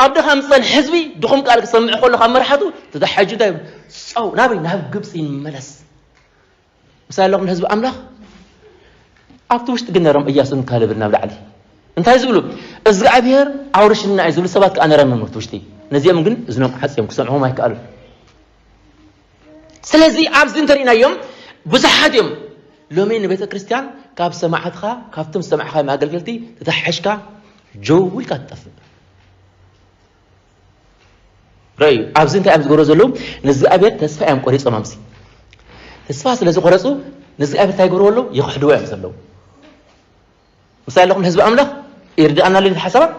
ኣብ ድኻም ዝጸንሐ ህዝቢ፣ ድኹም ቃል ክሰምዕ ከሎ ካብ መራሕቱ፣ ተታሓሒዙ እንታይ ይብል? ጸው፣ ናበይ? ናብ ግብጺ ይመለስ። ምሳሌ ኣለኹም ንህዝቢ ኣምላኽ፣ ኣብቲ ውሽጢ ግን ነሮም እያሱን ካሌብን ናብ ላዕሊ። እንታይ ዝብሉ? እግዚኣብሔር ኣውርሽና እዩ ዝብሉ ሰባት ከኣ ነሮም እዮም ኣብቲ ውሽጢ። ነዚኦም ግን እዝኖም ዓጽዮም ክሰምዖም ኣይከኣሉን። ስለዚ ኣብዚ እንተሪእናዮም ብዙሓት እዮም። ሎሚ ንቤተ ክርስቲያን ካብ ሰማዕትኻ፣ ካብቶም ዝሰማዕኻዮም ኣገልገልቲ ተታሒዝካ ጀው ኢልካ ትጠፍእ። ረኣዩ፣ ኣብዚ እንታይ እዮም ዝገብሩ ዘለዉ? ንእግዚኣብሔር ተስፋ እዮም ቆሪጾም። ኣብዚ ተስፋ ስለ ዝቆረጹ ንእግዚኣብሔር እንታይ ይገብሩ ኣለዉ? ይኽሕድዎ እዮም ዘለዉ። ምሳሌ ኣለኹም ንህዝቢ ኣምላኽ ይርድኣና ኣሎ ሓሳባት።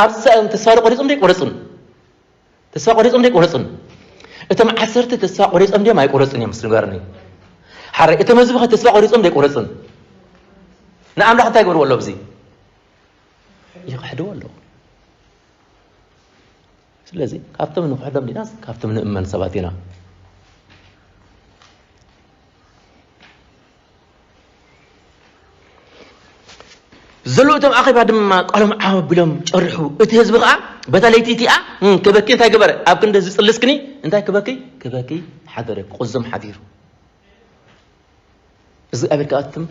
ኣብዚ ተስፋ ዶ ቆሪጾም ዶ ኣይቆረጹን? ተስፋ ቆሪጾም ዶ ኣይቆረጹን? እቶም ዓሰርተ ተስፋ ቆሪጾም ድዮም ኣይቆረጹን እዮም? እስኪ ንገሩኒ። ሓራይ እቶም ህዝቢ ኸ ተስፋ ቆሪጾም ዶ ኣይቆረጹን? ንኣምላኽ እንታይ ይገብርዎ ኣለዉ ኣብዚ? ይኽሕድዎ ኣለዉ። ስለዚ ካብቶም ንኽሕዶም ዲናስ ካብቶም ንእመን ሰባት ኢና? ዘለዉ እቶም ኣኼባ ድማ ቃሎም ዓው ኣቢሎም ጨርሑ። እቲ ህዝቢ ኸኣ በታ ለይቲ እቲኣ፣ እም፣ ክበኪ እንታይ ገበረ? ኣብ ክንዲ ዝጽልስክኒ እንታይ ክበኪ? ክበኪ ሓደረ፣ ክቁዝም ሓዲሩ። እግዚኣብሔር ከኣ ትም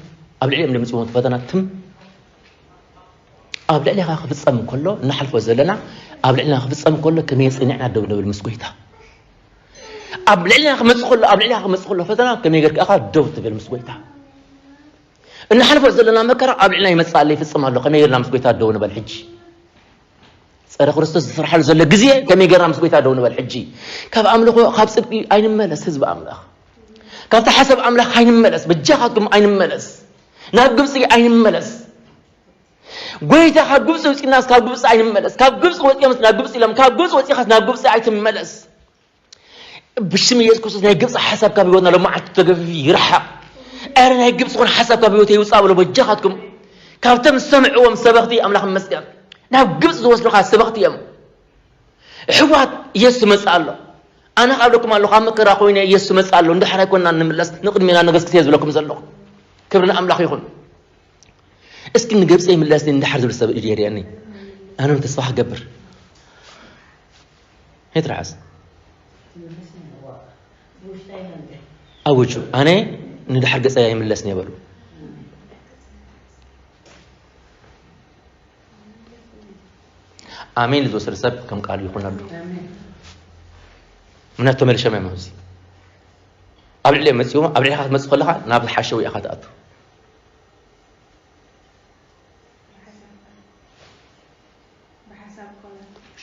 ኣብ ልዕሊኦም ለምጽዎም ፈተና ትም ኣብ ልዕሌኻ ክፍጸም እንከሎ፣ እንሓልፎ ዘለና ኣብ ልዕሌና ክፍጸም እንከሎ ከመይ ጸኒዕና ደው ንብል ምስ ጎይታ? ኣብ ልዕሌና ክመጽእ ከሎ፣ ኣብ ልዕሌኻ ክመጽእ ከሎ ፈተና ከመይ ጌርካ ኢኻ ደው ትብል ምስ ጎይታ? እንሓልፎ ዘለና መከራ ኣብ ልዕሌና ይመጽእ ኣሎ፣ ይፍጸም ኣሎ፣ ከመይ ጌርና ምስ ጎይታ ደው ንበል ሕጂ? ጸረ ክርስቶስ ዝስርሓሉ ዘሎ ግዜ ከመይ ጌርና ምስ ጎይታ ደው ንበል ሕጂ? ካብ ኣምልኾ፣ ካብ ጽድቂ ኣይንመለስ ህዝቢ ኣምላኽ። ካብቲ ሓሳብ ኣምላኽ ኣይንመለስ፣ በጃኻትኩም ኣይንመለስ። ናብ ግብጺ ኣይንመለስ። ጎይታ ካብ ግብጺ ኣውጺእናስ ካብ ግብጺ ኣይንመለስ። ካብ ግብጺ ወጺኦምስ ናብ ግብጺ ኢሎም፣ ካብ ግብጺ ወጺኻስ ናብ ግብጺ ኣይትመለስ። ብሽም ኢየሱስ ክርስቶስ ናይ ግብጺ ሓሳብ ካብ ህይወትና ሎማዓንቲ ተገፊፉ ይርሓቕ። ኣረ ናይ ግብጺ ዝኾነ ሓሳብ ካብ ህይወተይ ይውጻእ በሎ በጃኻትኩም። ካብቶም ዝሰምዕዎም ሰበኽቲ ኣምላኽ ይመስገን። ናብ ግብጺ ዝወስዱኻ ሰበኽቲ እዮም። ኣሕዋት ኢየሱስ ይመጽእ ኣሎ። ኣነ ከኣ እብለኩም ኣለኹ ኣብ መከራ ኮይነ ኢየሱስ ይመጽእ ኣሎ። እንድሕር ኣይኮንና ንምለስ ንቕድሜና ንገስግስ እየ ዝብለኩም ዘለኹ። ክብሪ ንኣምላኽ ይኹን። እስኪ ንግብጺ ይምለስኒ እንድሕር ዝብል ሰብ ኢዱ የርእየኒ። ኣነ እውን ተስፋ ክገብር። ኣይትርዓስ። ኣውጁ። ኣነ ንድሕር ገጸይ ኣይምለስን እየ በሉ። ኣሜን ዝወሰደ ሰብ ከም ቃሉ ይኹነሉ። እምነት ተመሊሾም እዮም ኣብዚ ኣብ ልዕሊ መፂኡ ኣብ ልዕሊኻ ክትመፅእ ከለኻ ናብ ዝሓሸ ወይ ኢኻ ትኣቱ።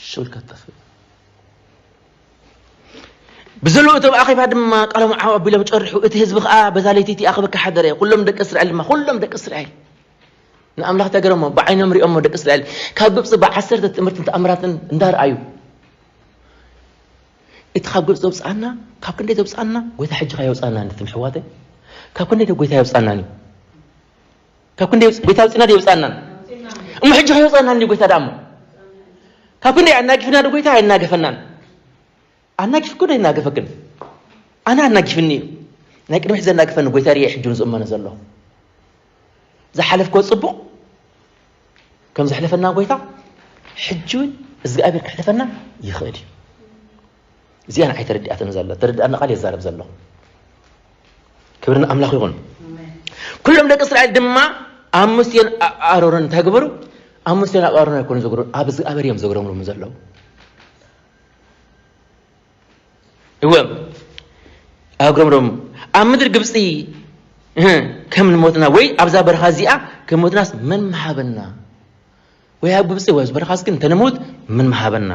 ሽብል ከትጠፍእ ብዘለዎ እቶም ኣኼባ ድማ ቃሎም ዓው ኣቢሎም ጨርሑ። እቲ ህዝቢ ከዓ በዛ ለይቲ እቲ ኣኼባ ሓደረ። ኩሎም ደቂ እስራኤል ድማ ኩሎም ደቂ እስራኤል ንኣምላኽ ተገረሞ። ብዓይኖም ሪኦሞ ደቂ እስራኤል ካብ ግብፂ ብዓሰርተ ትእምርትን ተኣምራትን እንዳርኣዩ እቲ ካብ ግብፂ ዘውፅኣና ካብ ክንደይ ዘውፅኣና ጎይታ ሕጂ ካ የውፅኣና እንድትም ሕዋተ ካብ ክንደይ ጎይታ የውፅኣና እዩ ካብ ክንደይ ጎይታ ውፅና የውፃናን እሞ ሕጂ ከይወፃና እንዲ ጎይታ ዳሞ ካብ ክንደይ ኣናጊፍና ዶ ጎይታ ኣይናገፈናን። ኣናጊፍ እኮ ኣይናገፈክን። ኣነ ኣናጊፍኒ እዩ። ናይ ቅድሚ ሕጂ ዘናግፈኒ ጎይታ ርየ ሕጂ ዝእመነ ዘሎ ዝሓለፍኮ ፅቡቕ ከም ዘሕለፈና ጎይታ ሕጂ እውን እግዚኣብሔር ክሕለፈና ይኽእል እዩ። እዚኣ ንዓይ ተረዲኣትን ዘላ ተረድኣና ቃል የዛረብ ዘለኹ። ክብሪ ንኣምላኽ ይኹን። ኩሎም ደቂ እስራኤል ድማ ኣብ ሙሴን ኣብ ኣሮንን እንታይ ገበሩ? ኣብ ሙሴን ኣብ ኣሮን ኣይኮኑ ዘግሩ ኣብ እግዚኣብሔር እዮም ዘግረምሮም ዘለዉ። እወ ኣግረምሮም ኣብ ምድሪ ግብፂ ከም ንሞትና ወይ ኣብዛ በረኻ እዚኣ ከም ሞትናስ መን መሃበና? ወይ ኣብ ግብፂ ወይ በረኻ እስኪ እንተንሙት ምን መሃበና?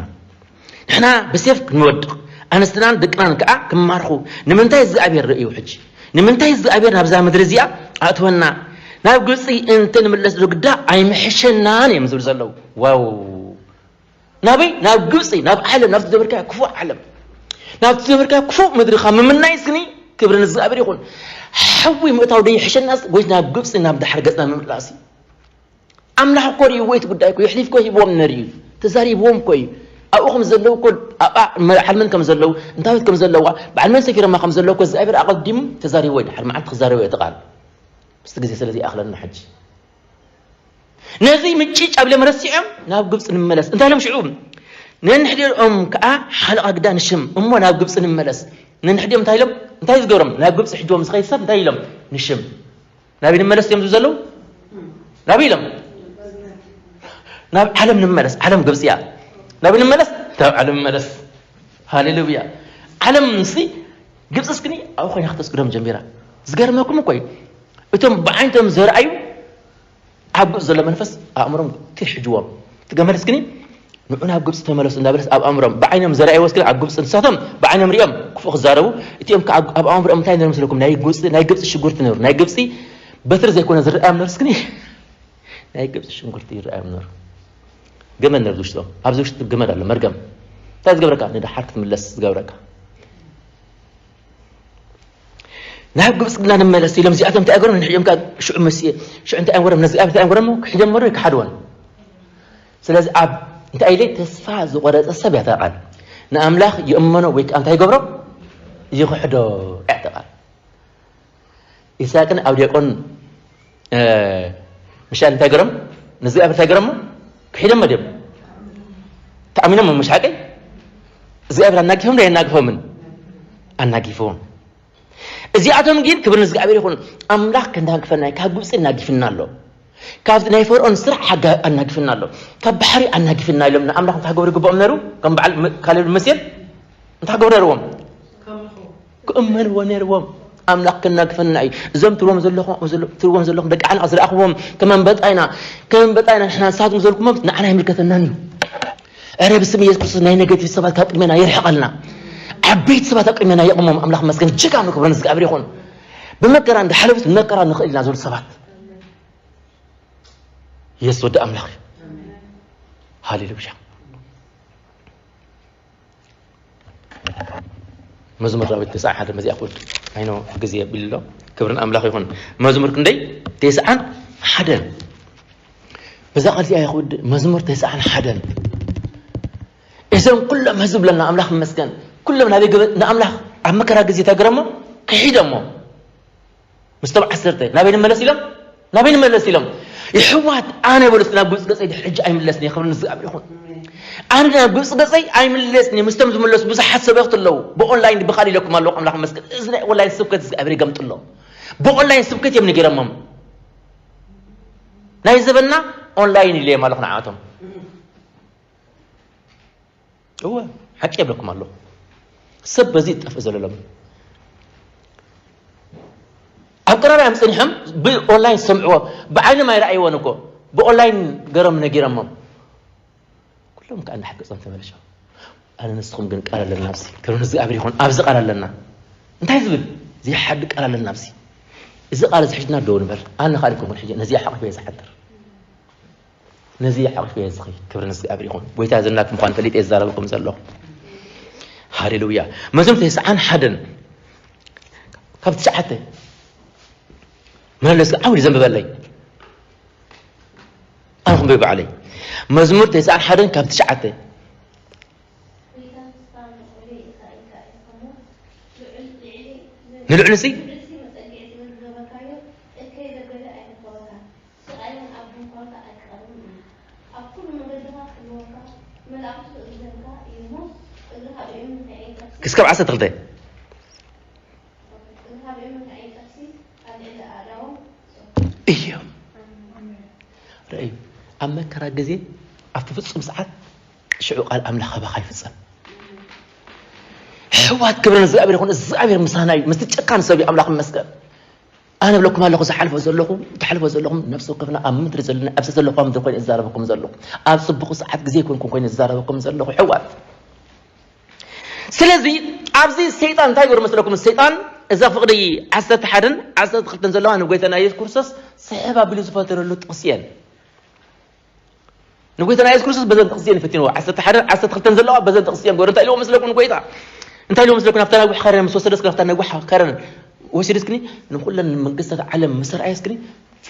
ንሕና ብሴፍ ክንወድቕ ኣንስትናን ደቅናን ከዓ ክማርኹ ንምንታይ እግዚኣብሔር ርእዩ ሕጂ ንምንታይ እግዚኣብሔር ናብዛ ምድሪ እዚኣ ኣእትወና? ናብ ግብፂ እንተንምለስ ዶ ግዳ ኣይምሕሸናን እዮም ዝብል ዘለዉ። ዋው ናበይ ናብ ግብፂ ናብ ዓለም ናብቲ ዘበርካዮ ክፉእ ዓለም ናብቲ ዘበርካዮ ክፉእ ምድሪ ካብ ምምናይ ስኒ ክብሪ ንእግዚኣብሔር ይኹን። ሓዊ ምእታው ዶ ይሕሸናስ ወይስ ናብ ግብፂ ናብ ዳሕር ገፅና ምምላስ እዩ? ኣምላኽ እኮ ርእይዎ እቲ ጉዳይ እኮ የሕሊፍ እኮ ሂብዎም ነርዩ ተዛሪብዎም እኮ እዩ። ኣብኡ ከም ዘለዉ እኮ ኣብኣ ዓለምን ከም ዘለዉ እንታበት ከም ዘለዋ በዓል መን ሰፊሮማ ከም ዘለዉ እኮ እግዚኣብሔር ኣቐዲሙ ተዛሪብዎ እዩ። ድሓር መዓልቲ ክዛረቦ እቲ ቃል ምስቲ ግዜ ስለ ዘይኣኽለና ሕጂ ነዚ ምጭጭ ኣብሎም ረሲዖም ናብ ግብፂ ንመለስ እንታይ ኢሎም ሽዑ ነንሕዲኦም ከዓ ሓለቓ ግዳ ንሽም እሞ ናብ ግብፂ ንመለስ። ነንሕዲኦም እንታይ ኢሎም እንታይ ዝገብሮም ናብ ግብፂ ሕጅዎም ዝኸይድ ሰብ እንታይ ኢሎም ንሽም ናበይ ንመለስ እዮም ዝብሉ ዘለዉ? ናበይ ኢሎም? ናብ ዓለም ንመለስ። ዓለም ግብፂ እያ። ናበይ ንመለስ? ናብ ዓለም ንመለስ። ሃሌሉያ። ዓለም ሲ ግብፂ እስክኒ ኣብኡ ኮይና ክተስግዶም ጀሚራ። ዝገርመኩም እኮ እዩ። እቶም ብዓይነቶም ዘርኣዩ ኣብ ግብፂ ዘሎ መንፈስ ኣእምሮም ትር ሕጅዎም። እቲ ገመል እስክኒ ንዑ ናብ ግብፂ ተመለሱ እንዳበለስ ኣብ ኣእምሮም ብዓይኖም ዘርኣይዎ እስኪ ኣብ ግብፂ ንሳቶም ብዓይኖም ሪኦም ክፉእ ክዛረቡ እቲኦም ከዓ ኣብ ኣእምሮኦም እንታይ ነይሮም መስለኩም ናይ ግብፂ ናይ ግብፂ ሽጉርቲ ነይሩ ናይ ግብፂ በትሪ ዘይኮነ ዝረኣዮም ነሩ እስክኒ ናይ ግብፂ ሽጉርቲ ይረኣዮም ነሩ። ገመድ ነሩ ውሽጦም ኣብዚ ውሽጢ ገመድ ኣሎ መርገም እንታይ ዝገብረካ ንደሓር ክትምለስ ዝገብረካ ናብ ግብፂ ግና ንመለስ ኢሎም እዚኣቶም እንታይ ኣገሮም ንሕኦም ከዓ ሽዑ መሲኤ ሽዑ እንታይ ኣንጎሮም ነዚ እንታይ ኣንጎሮም ክሒዶም መሩ ክሓድወን ስለዚ ኣብ እንታይ ኢለ ተስፋ ዝቆረፀ ሰብ ያተቃል ንኣምላኽ ይእመኖ ወይ ከዓ እንታይ ይገብሮ ይኽሕዶ ያተቃል ኢሳቅን ኣብ ዲያቆን ምሻል እንታይ ገሮም ንዚ ኣብ እንታይ ገሮም ክሒዶም መድዮም ተኣሚኖም ምሽ ሓቀይ እግዚኣብሔር ኣናጊፎም ዶ የናግፎምን ኣናጊፎም እዚኣቶም ግን ክብሪ ንእግዚኣብሔር ይኹን ኣምላኽ ከናግፈና ካብ ግብፂ ኣናጊፍና ኣሎ ካብዚ ናይ ፈርዖን ስራሕ ሓጋ ኣናጊፍና ኣሎ ካብ ባሕሪ ኣናጊፍና ኢሎም ንኣምላኽ እንታይ ክገብሩ ይግብኦም ነሩ ከም በዓል ካሌብ መሴል እንታይ ክገብሩ ነርዎም ክእመንዎ ነርዎም ኣምላኽ ከናግፈና እዩ እዞም ትርዎም ዘለኹም ትርዎም ዘለኹም ደቂ ዓንዓ ዝረኣኽዎም ከም ኣንበጣ ኢና ከም ኣንበጣ ኢና ንሕና ንሳቶም ዘልኩሞም ንዓና ይምልከተናን እዩ ኧረ ብስም ኢየሱስ ክርስቶስ ናይ ነገቲቭ ሰባት ካብ ቅድሜና የርሕቐልና ዓበይቲ ሰባት ኣብ ቅድሜና የቕሞም ኣምላኽ መስገን ጀጋኑ ክብርን እግዚኣብሔር ይኹን ብመከራ እንዳሓለፉት መከራ ንኽእል ኢና ዝብሉ ሰባት የሱስ ወዲ ኣምላኽ እዩ ሃሌሉያ መዝሙር ዳዊት ተስዓ ሓደ መዚኣ ክወድ ኣይኖ ግዜ የቢሉ ኣሎ ክብርን ኣምላኽ ይኹን መዝሙር ክንደይ ተስዓን ሓደን በዛ ቃል እዚኣ ይኽውድ መዝሙር ተስዓን ሓደን እዞም ኩሎም ህዝቢ ብለና ኣምላኽ ይመስገን ኩሎም ናበይ ገበ ንኣምላኽ ኣብ መከራ ግዜ ተገረሞ ክሒደሞ ምስቶም ዓሰርተ ናበይ ንመለስ ኢሎም ናበይ ንመለስ ኢሎም ይሕዋት ኣነ በሉ እስኪ ናብ ግብፂ ገፀይ ድሕሪ ሕጂ ኣይምለስን እየ ክብል ንዝኣብር ይኹን ኣነ ናብ ግብፂ ገፀይ ኣይምለስን እየ ምስቶም ዝመለሱ ብዙሓት ሰበኽቲ ኣለዉ ብኦንላይን ብኻል ኢለኩም ኣለኹ ኣምላኽ መስገን እዚ ናይ ኦንላይን ስብከት እግዚኣብሔር ይገምጥሎ ብኦንላይን ስብከት እዮም ነጊረሞም። ናይ ዘበንና ኦንላይን ኢለዮም ኣለኹ ንዓቶም። እወ፣ ሓቂ የብለኩም ኣለኹ። ሰብ በዚ ይጠፍእ ዘሎ ሎሚ። ኣብ ቀረባ እዮም ጸኒሖም፣ ብኦንላይን ዝሰምዕዎ፣ ብዓይኖም ኣይረኣይዎን እኮ፣ ብኦንላይን ገሮም ነጊረሞም። ኩሎም ከኣ ንሓቂ ገጾም ተመለሾም። ኣነ ንስኹም ግን ቃል ኣለና ኣብዚ። ክብሪ ንእግዚኣብሔር ይኹን። ኣብዚ ቃል ኣለና። እንታይ ዝብል? ዘይሓድግ ቃል ኣለና ኣብዚ። እዚ ቃል እዚ ሒዝና ደው ንበል። ኣነ ካልእ ክኹን ሕጂ ነዚ ሓቒፈ እየ ዝሓድር። ነዚ ሓቒፈ እየ ዝኸይድ። ክብሪ ንእግዚኣብሔር ይኹን። ጎይታ ዝናት ምዃን ፈሊጠ እየ ዝዛረበኩም ዘለኹ። ሃሌሉያ። መዝሙር ተስዓን ሓደን ካብ ትሽዓተ መለስ ዓው ኢሉ ዘንብበለይ። ኣነ ክንበይ ባዕለይ። መዝሙር ተስዓን ሓደን ካብ ትሽዓተ። ንልዑል ንሲ ክስከብ ዓሰርተ ክልተ እዮም። ርእዩ። ኣብ መከራ ግዜ ኣብቲ ፍጹም ሰዓት ሽዑ ቃል ኣምላኽ ካባኻ ይፍጸም። ሕዋት ክብሪ ንእግዚኣብሔር ይኹን። እግዚኣብሔር ምሳና እዩ። ምስቲ ጨካን ሰብ እዩ። ኣምላኽ ይመስገን። ኣነ እብለኩም ኣለኹ፣ ዝሓልፎ ዘለኹ፣ ትሓልፎ ዘለኹም ነፍሲ ወከፍና ኣብ ምድሪ ዘለና፣ ኣብዚ ዘለኹ ኣብ ምድሪ ኮይነ እዛረበኩም ዘለኹ፣ ኣብ ጽቡቕ ሰዓት ግዜ ይኮንኩም ኮይነ እዛረበኩም ዘለኹ ሕዋት። ስለዚ ኣብዚ ሰይጣን እንታይ ገሩ መስለኩም? ሰይጣን እዛ ፍቕዲ ዓሰርተ ሓደን ዓሰርተ ክልተን ዘለዋ ንጎይታና የሱስ ክርስቶስ ስሕብ ኣቢሉ ዝፈተረሉ ጥቕሲ እየን። ንጎይታና የሱስ ክርስቶስ በዘን ጥቕሲ እየን ፈቲንዎ። ዓሰርተ ሓደን ዓሰርተ ክልተን ዘለዋ በዘን ጥቕሲ እየን ገሩ እንታይ ኢልዎ መስለኩም ንጎይታ? እንታይ ኢልዎ መስለኩም? ናብታ ነዊሕ ከረን ምስ ወሰደስ ናብታ ነዊሕ ከረን ወሲድስክኒ ንኹለን መንግስታት ዓለም ምስ ኣርኣየስክኒ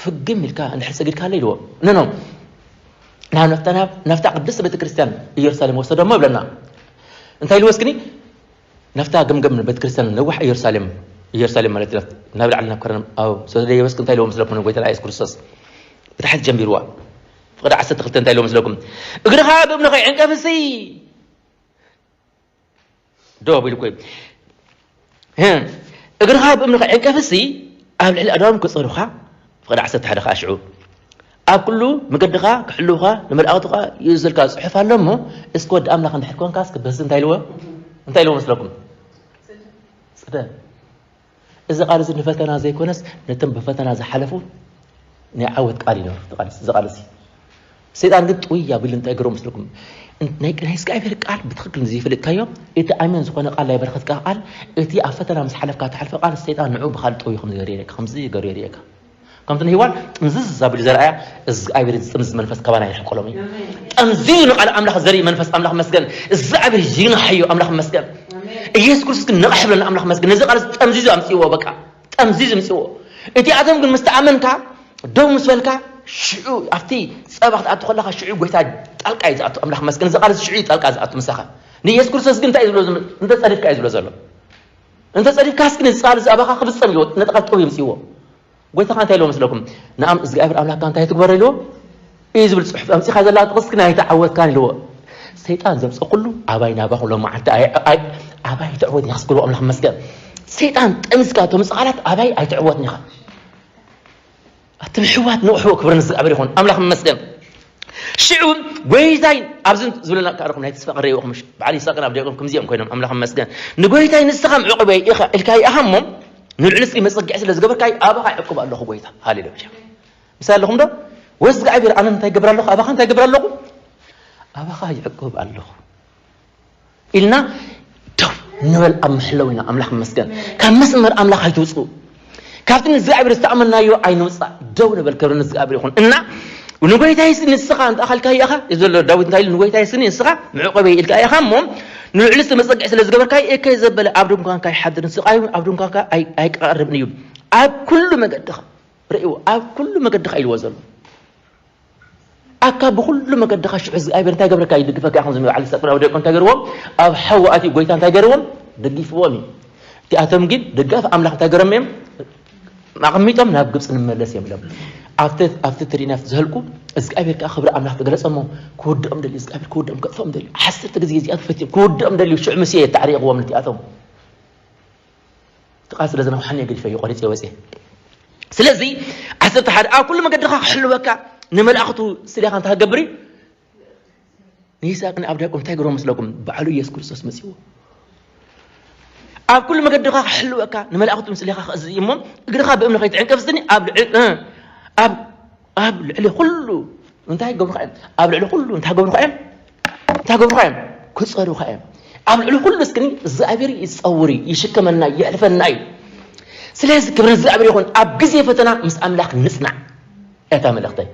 ፍግም ኢልካ እንድሕር ሰጊድካለ ኢልዎ። ኖ፣ ኖ። ናብ ናብታ፣ ናብ ናብታ ቅድስቲ ቤተክርስትያን ኢየሩሳሌም ወሰዶሞ ይብለና። እንታይ ኢልዎ እስክኒ? ናብታ ገምገም ቤተክርስትያን ነዋሕ ኢየሩሳሌም፣ ኢየሩሳሌም ማለት ናብት-፣ ናብ ላዕሊ ናብ ከረን ኣብ ሰደደ የበስክ እንታይ ኢልዎ መስለኩም? ጎይታና ኢየሱስ ክርስቶስ ብታሕቲ ጀሚርዋ። ፍቕዲ ዓሰርተ ክልተ እንታይ ኢልዎ መስለኩም? እግርኻ ብእምኒ ከይዕንቀፍሲ ደው ኣቢሉ እኮ እዩ። እ፣ እግርኻ ብእምኒ ከይዕንቀፍሲ ኣብ ልዕሊ ኣእዳዎም ክጸሩኻ። ፍቕዲ ዓሰርተ ሓደ ከኣ ሽዑ ኣብ ኩሉ መገድኻ ክሕልውኻ ንመላእኽቱ ከኣ ይእዝዘልካ ጽሑፍ ኣሎ እሞ፣ እስኪ ወዲ ኣምላኽ እንድሕር ኮንካ እስኪ በዚ እንታይ ኢልዎ? እንታይ ኢልዎ መስለኩም? ጽደት። እዚ ቃል እዚ ንፈተና ዘይኮነስ ነቶም ብፈተና ዝሓለፉ ናይ ዓወት ቃል እዩ ነይሩ። እዚ ቃል እዚ፣ እዚ ቃል እዚ ሰይጣን ግን ጥውይ ኣቢሉ እንታይ ገይሩ መስለኩም? ናይ፣ ናይ እግዚኣብሔር ቃል ብትኽክል ዘይፈልጥካዮ፣ እቲ ኣሜን ዝኾነ ቃል ናይ በረኸትካ ቃል፣ እቲ ኣብ ፈተና ምስ ሓለፍካ ትሓልፈ ቃል፣ ሰይጣን ንዑ ብኻልእ ጥውይ ከም ዝገይሩ የርእየካ፣ ከምዚ ገይሩ የርእየካ። ከምቲ ንሄዋን ጥምዝዝ ኣቢሉ ዘርኣያ፣ እግዚኣብሔር ዝጥምዝ መንፈስ ካባና ይሕቆሎም እዩ። ጠምዚዙ ንቃል ኣምላኽ ዘርኢ መንፈስ ኣምላኽ መስገን። እግዚኣብሔር ይንሓዮ ኣምላኽ መስገን። ኢየሱስ ክርስቶስ ግን ንቕሕ ብለና ኣምላኽ መስገን። ነዚ ቃል እዚ ጠምዚዙ ኣምጽእዎ በቃ። ጠምዚዙ ኣምጽእዎ። እቲኣቶም ግን ምስ ተኣመንካ፣ ደው ምስ በልካ፣ ሽዑ ኣብቲ ጸባ ክትኣቱ ከለኻ፣ ሽዑ ጎይታ ጣልቃ እዩ ዝኣቱ። ኣምላኽ መስገን። እዚ ቃል እዚ ሽዑ እዩ ጣልቃ ዝኣቱ ምሳኻ። ንኢየሱስ ክርስቶስ ግን እንታይ እዩ ዝብሎ? እንተ ጸዲፍካ እዩ ዝብሎ ዘሎ። እንተ ጸዲፍካስ ግን እዚ ቃል እዚ ኣባኻ ክፍጸም እዩ። ነቲ ቃል ጥውይ ኣምጽእዎ። ጎይታኻ እንታይ ኢልዎ መስለኩም? ንኣም-፣ እግዚኣብሔር ኣምላኽካ እንታይ ትግበሮ ኢልዎ? እዩ ዝብል ጽሑፍ። ኣምጺኻ ዘላ ጥቕስ ግን ኣይተዓወትካን ኢልዎ። ሰይጣን ዘምጽእ ኩሉ ኣባይ ናባኹም ሎም መዓልቲ ኣይ-፣ ኣይ-፣ ኣባይ ኣይትዕወትን ኢኻ ስክልዎ ኣምላኽ መስገን። ሰይጣን ጠሚዝካ ተምጽእ ቃላት ኣባይ ኣይትዕወትን ኢኻ። ኣቱም ኣሕዋት ንቑሑ፣ ክብሪ ንእግዚኣብሔር ይኹን። ኣምላኽ ይመስገን። ሽዑ ጎይታይ ኣብዚ ዝብለና ከኣ ኣለኹም ናይ ተስፋ ክርእይዎ፣ ከም በዓል ይስሐቅን ኣብ ዲያቆን ከምዚኦም ኮይኖም፣ ኣምላኽ ይመስገን። ንጎይታይ ንስኻ ምዕቑበይ ኢኻ ኢልካዮ ኢኻ እሞ፣ ንልዕሊ እስኪ መጸግዒ ስለ ዝገበርካዮ ኣባኻ ይዕቁብ ኣለኹ ጎይታ። ሃሌሉያ። ምሳይ ኣለኹም ዶ? ወዝግኣብሔር ኣነ እንታይ ገብር ኣለኹ? ኣባኻ እንታይ ገብር ኣለኹ? ኣባኻ ይዕቁብ ኣለኹ። ኢልና ደው ንበል ኣብ መሕለዊና። ኣምላኽ ይመስገን። ካብ መስመር ኣምላኽ ኣይትውፅኡ። ካብቲ ንእግዚኣብሔር ዝተኣመናዮ ኣይንውፃእ። ደው ንበል፣ ክብሪ ንእግዚኣብሔር ይኹን። እና ንጎይታይስ ንስኻ እንተኣኸልካዮ ኢኻ፣ እዩ ዘሎ ዳዊት እንታይ ኢሉ? ንጎይታይስ ንስኻ መዕቆበይ ኢልካ ኢኻ እሞ፣ ንልዕሊ እቲ መፀግዒ ስለ ዝገበርካዮ፣ እከይ ዘበለ ኣብ ድንኳንካ ይሓድርን ስቓይ እውን ኣብ ድንኳንካ ኣይ-፣ ኣይቀርብን እዩ። ኣብ ኩሉ መገድኻ ርእይዎ፣ ኣብ ኩሉ መገድኻ ኢልዎ ዘሎ። ኣካ ብኹሉ መገድኻ ሽዑ እግዚኣብሔር እንታይ ገብረካ? ይድግፈካ። ከም ዝሚ በዓል ይስሐቅ ኣብ ደቆ እንታይ ገርዎም? ኣብ ሓዊ ኣትዩ ጎይታ እንታይ ገርዎም? ደጊፍዎም እዩ። እቲኣቶም ግን ደጋፍ ኣምላኽ እንታይ ገሮም እዮም? ኣቐሚጦም ናብ ግብፂ ንመለስ እዮም ኢሎም። ኣብቲ፣ ኣብቲ ትሪናፍ ዝህልቁ እግዚኣብሔር ከዓ ክብሪ ኣምላኽ ተገለጸ እሞ ክውድኦም ደልዩ፣ እግዚኣብሔር ክውድኦም ከጥፍኦም ደልዩ። ዓሰርተ ግዜ እዚኣቶም ፈትዮም ክውድኦም ደልዩ። ሽዑ ሙሴ ተዕሪቕዎም ነቲኣቶም። እቲ ቃል ስለ ዝነውሓኒ እየ ገዲፈዮ፣ ቆሪፀ ወፅየ። ስለዚ ዓሰርተ ሓደ ኣብ ኩሉ መገድኻ ክሕልወካ ንመላእኽቱ ስሌኻ እንታይ ክገብር እዩ? ንይስሐቅ ኣብ ዲያቆን እንታይ ገይሮም መስለኩም? ባዕሉ ኢየሱስ ክርስቶስ መጺዎ። ኣብ ኩሉ መገድኻ ክሕልወካ ንመላእኽቱ ምስሌኻ ክእዝዝ እዩ እሞ እግርኻ ብእምኒ ከይትዕንቅፍ ስኒ ኣብ ልዕሊ እ፣ ኣብ ኣብ ልዕሊ ኩሉ እንታይ ገብሩኻ እዮም? ኣብ ልዕሊ ኩሉ እንታይ ገብሩኻ እዮም? እንታይ ገብሩኻ እዮም? ክጸሩኻ እዮም። ኣብ ልዕሊ ኩሉ እስክኒ እግዚኣብሔር ይጸውር እዩ፣ ይሽከመና እዩ፣ የሕልፈና እዩ። ስለዚ ክብሪ እግዚኣብሔር ይኹን። ኣብ ግዜ ፈተና ምስ ኣምላኽ ንጽናዕ። እታ መልእኽተይ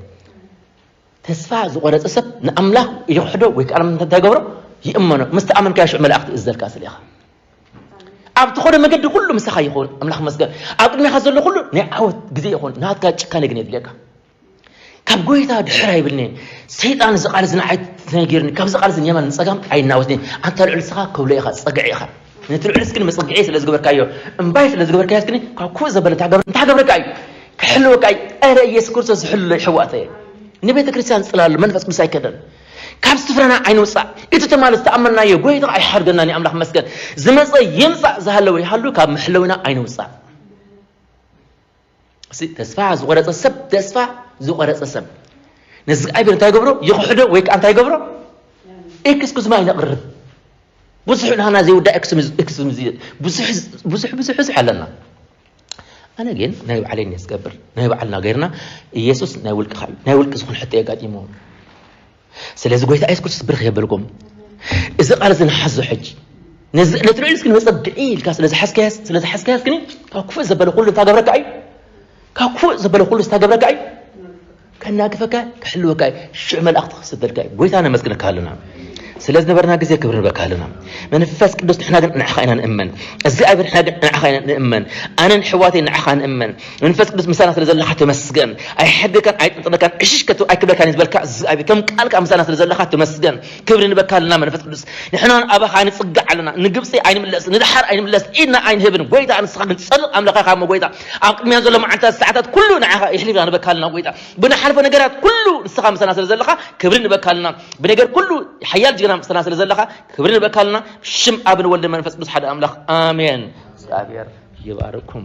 ተስፋ ዝቆረጸ ሰብ ንኣምላኽ ይኽሕዶ ወይ ከዓ እንታይ ገብሮ? ይእመኖ። ምስ ተኣመንካ ሽዑ መላእኽቲ እዘልካ ስሌኻ ኣብ ትኸዶ መገዲ ኩሉ ምሳኻ ይኸውን። ኣምላኽ መስገን። ኣብ ቅድሜኻ ዘሎ ኩሉ ናይ ዓወት ግዜ ይኹን። ናትካ ጭካነ ግን የድልየካ። ካብ ጎይታ ድሕር ኣይብልኒ። ሰይጣን እዚ ቃል እዚ ንዓይ ተነጊርኒ። ካብዚ ቃል እዚ ንየማን ንጸጋም ኣይናወትኒ። ኣንታ ልዑል ንስኻ ክብሎ ኢኻ፣ ጸግዒ ኢኻ። ነቲ ልዑል እስክን መጸግዒ ስለ ዝገበርካዮ፣ እምባይ ስለ ዝገበርካዮ እስክን ካብ ክፉእ ዘበለ እንታይ ገብር-፣ እንታይ ገብረካ እዩ? ክሕልወካ እዩ። ኧረ ኢየሱስ ክርስቶስ ዝሕሉ ይሕዋተየ። ንቤተ ክርስቲያን ጽላሉ መንፈስ ቅዱስ ኣይከደን። ካብ ስፍራና ኣይንውጻእ። እቲ ትማሊ ዝተኣመናዮ ጎይታ ኣይሓርገናን እዩ። ኣምላኽ መስገን። ዝመጸ ይምጻእ ዝሃለወ ይሃሉ ካብ መሕለዊና ኣይንውጻእ። እሲ ተስፋ ዝቆረጸ ሰብ፣ ተስፋ ዝቆረጸ ሰብ። ነዚ እግዚኣብሔር እንታይ ገብሮ? ይኽሕዶ ወይ ከዓ እንታይ ገብሮ? ኤክስኩዝ ማይ ነቕርብ። ብዙሕ ናህና ዘይውዳ ኤክስኩዝ፣ ኤክስኩዝ፣ ብዙሕ፣ ብዙሕ፣ ብዙሕ፣ ብዙሕ ኣለና። ኣነ ግን ናይ ባዕለይ እየ ዝገብር። ናይ ባዕልና ገይርና ኢየሱስ ናይ ውልቅኻ እዩ። ናይ ውልቂ ዝኾነ ሕቶ የጋጢሞ። ስለዚ ጎይታ ኢየሱስ ክርስቶስ ብርኽ የበልኩም። እዚ ቃል እዚ ንሓዞ ሕጂ። ነዚ፣ ነቲ ልዑል እስክን መጸግዒ ኢልካ ስለ ዝሓዝካያስ፣ ስለ ዝሓዝካያስ ግን ካብ ክፉእ ዘበለ ኩሉ እንታይ ገብረካ እዩ? ካብ ክፉእ ዘበለ ኩሉ እንታይ ገብረካ እዩ? ከናግፈካ፣ ክሕልወካ እዩ። ሽዑ መላእኽቲ ክስደልካ እዩ። ጎይታ ነመስግነካ ኣለና። ስለ ዝነበርና ግዜ ክብሪ ንበካ ኣለና። መንፈስ ቅዱስ ንሕና ግን ንዓኻ ኢና ንእመን። እግዚኣብሔር ንሕና ግን ንዓኻ ኢና ንእመን። ኣነን ኣሕዋተይ ንዓኻ ንእመን። መንፈስ ቅዱስ ምሳና ስለ ዘለኻ ተመስገን። ኣይሕግካን ኣይጥንጥነካን ዕሽሽ ከቶ ኣይክብለካን እዩ ዝበልካ እግዚኣብሔር ከም ቃልካ ምሳና ስለ ዘለኻ ተመስገን። ክብሪ ንበካ ኣለና መንፈስ ቅዱስ። ንሕና ኣባኻ ንጽጋዕ ኣለና። ንግብጺ ኣይንምለስ፣ ንደሓር ኣይንምለስ፣ ኢድና ኣይንህብን። ጎይታ ንስኻ ግን ጸድቕ ኣምላኽ ኢኻ እሞ ጎይታ። ኣብ ቅድሚያ ዘሎ መዓልታት ሰዓታት ኩሉ ንዓኻ የሕሊፍና ንበካ ኣለና ጎይታ። ብንሓልፎ ነገራት ኩሉ ንስኻ ምሳና ስለ ዘለኻ ክብሪ ንበካ ኣለና። ብነገር ኩሉ ሓያል ጅግና ምሳና ስለ ዘለኻ ክብሪ ንበካ ኣለና። ብሽም ኣብን ወልድን መንፈስ ቅዱስ ሓደ ኣምላኽ ኣሜን። እግዚኣብሔር ይባርኩም።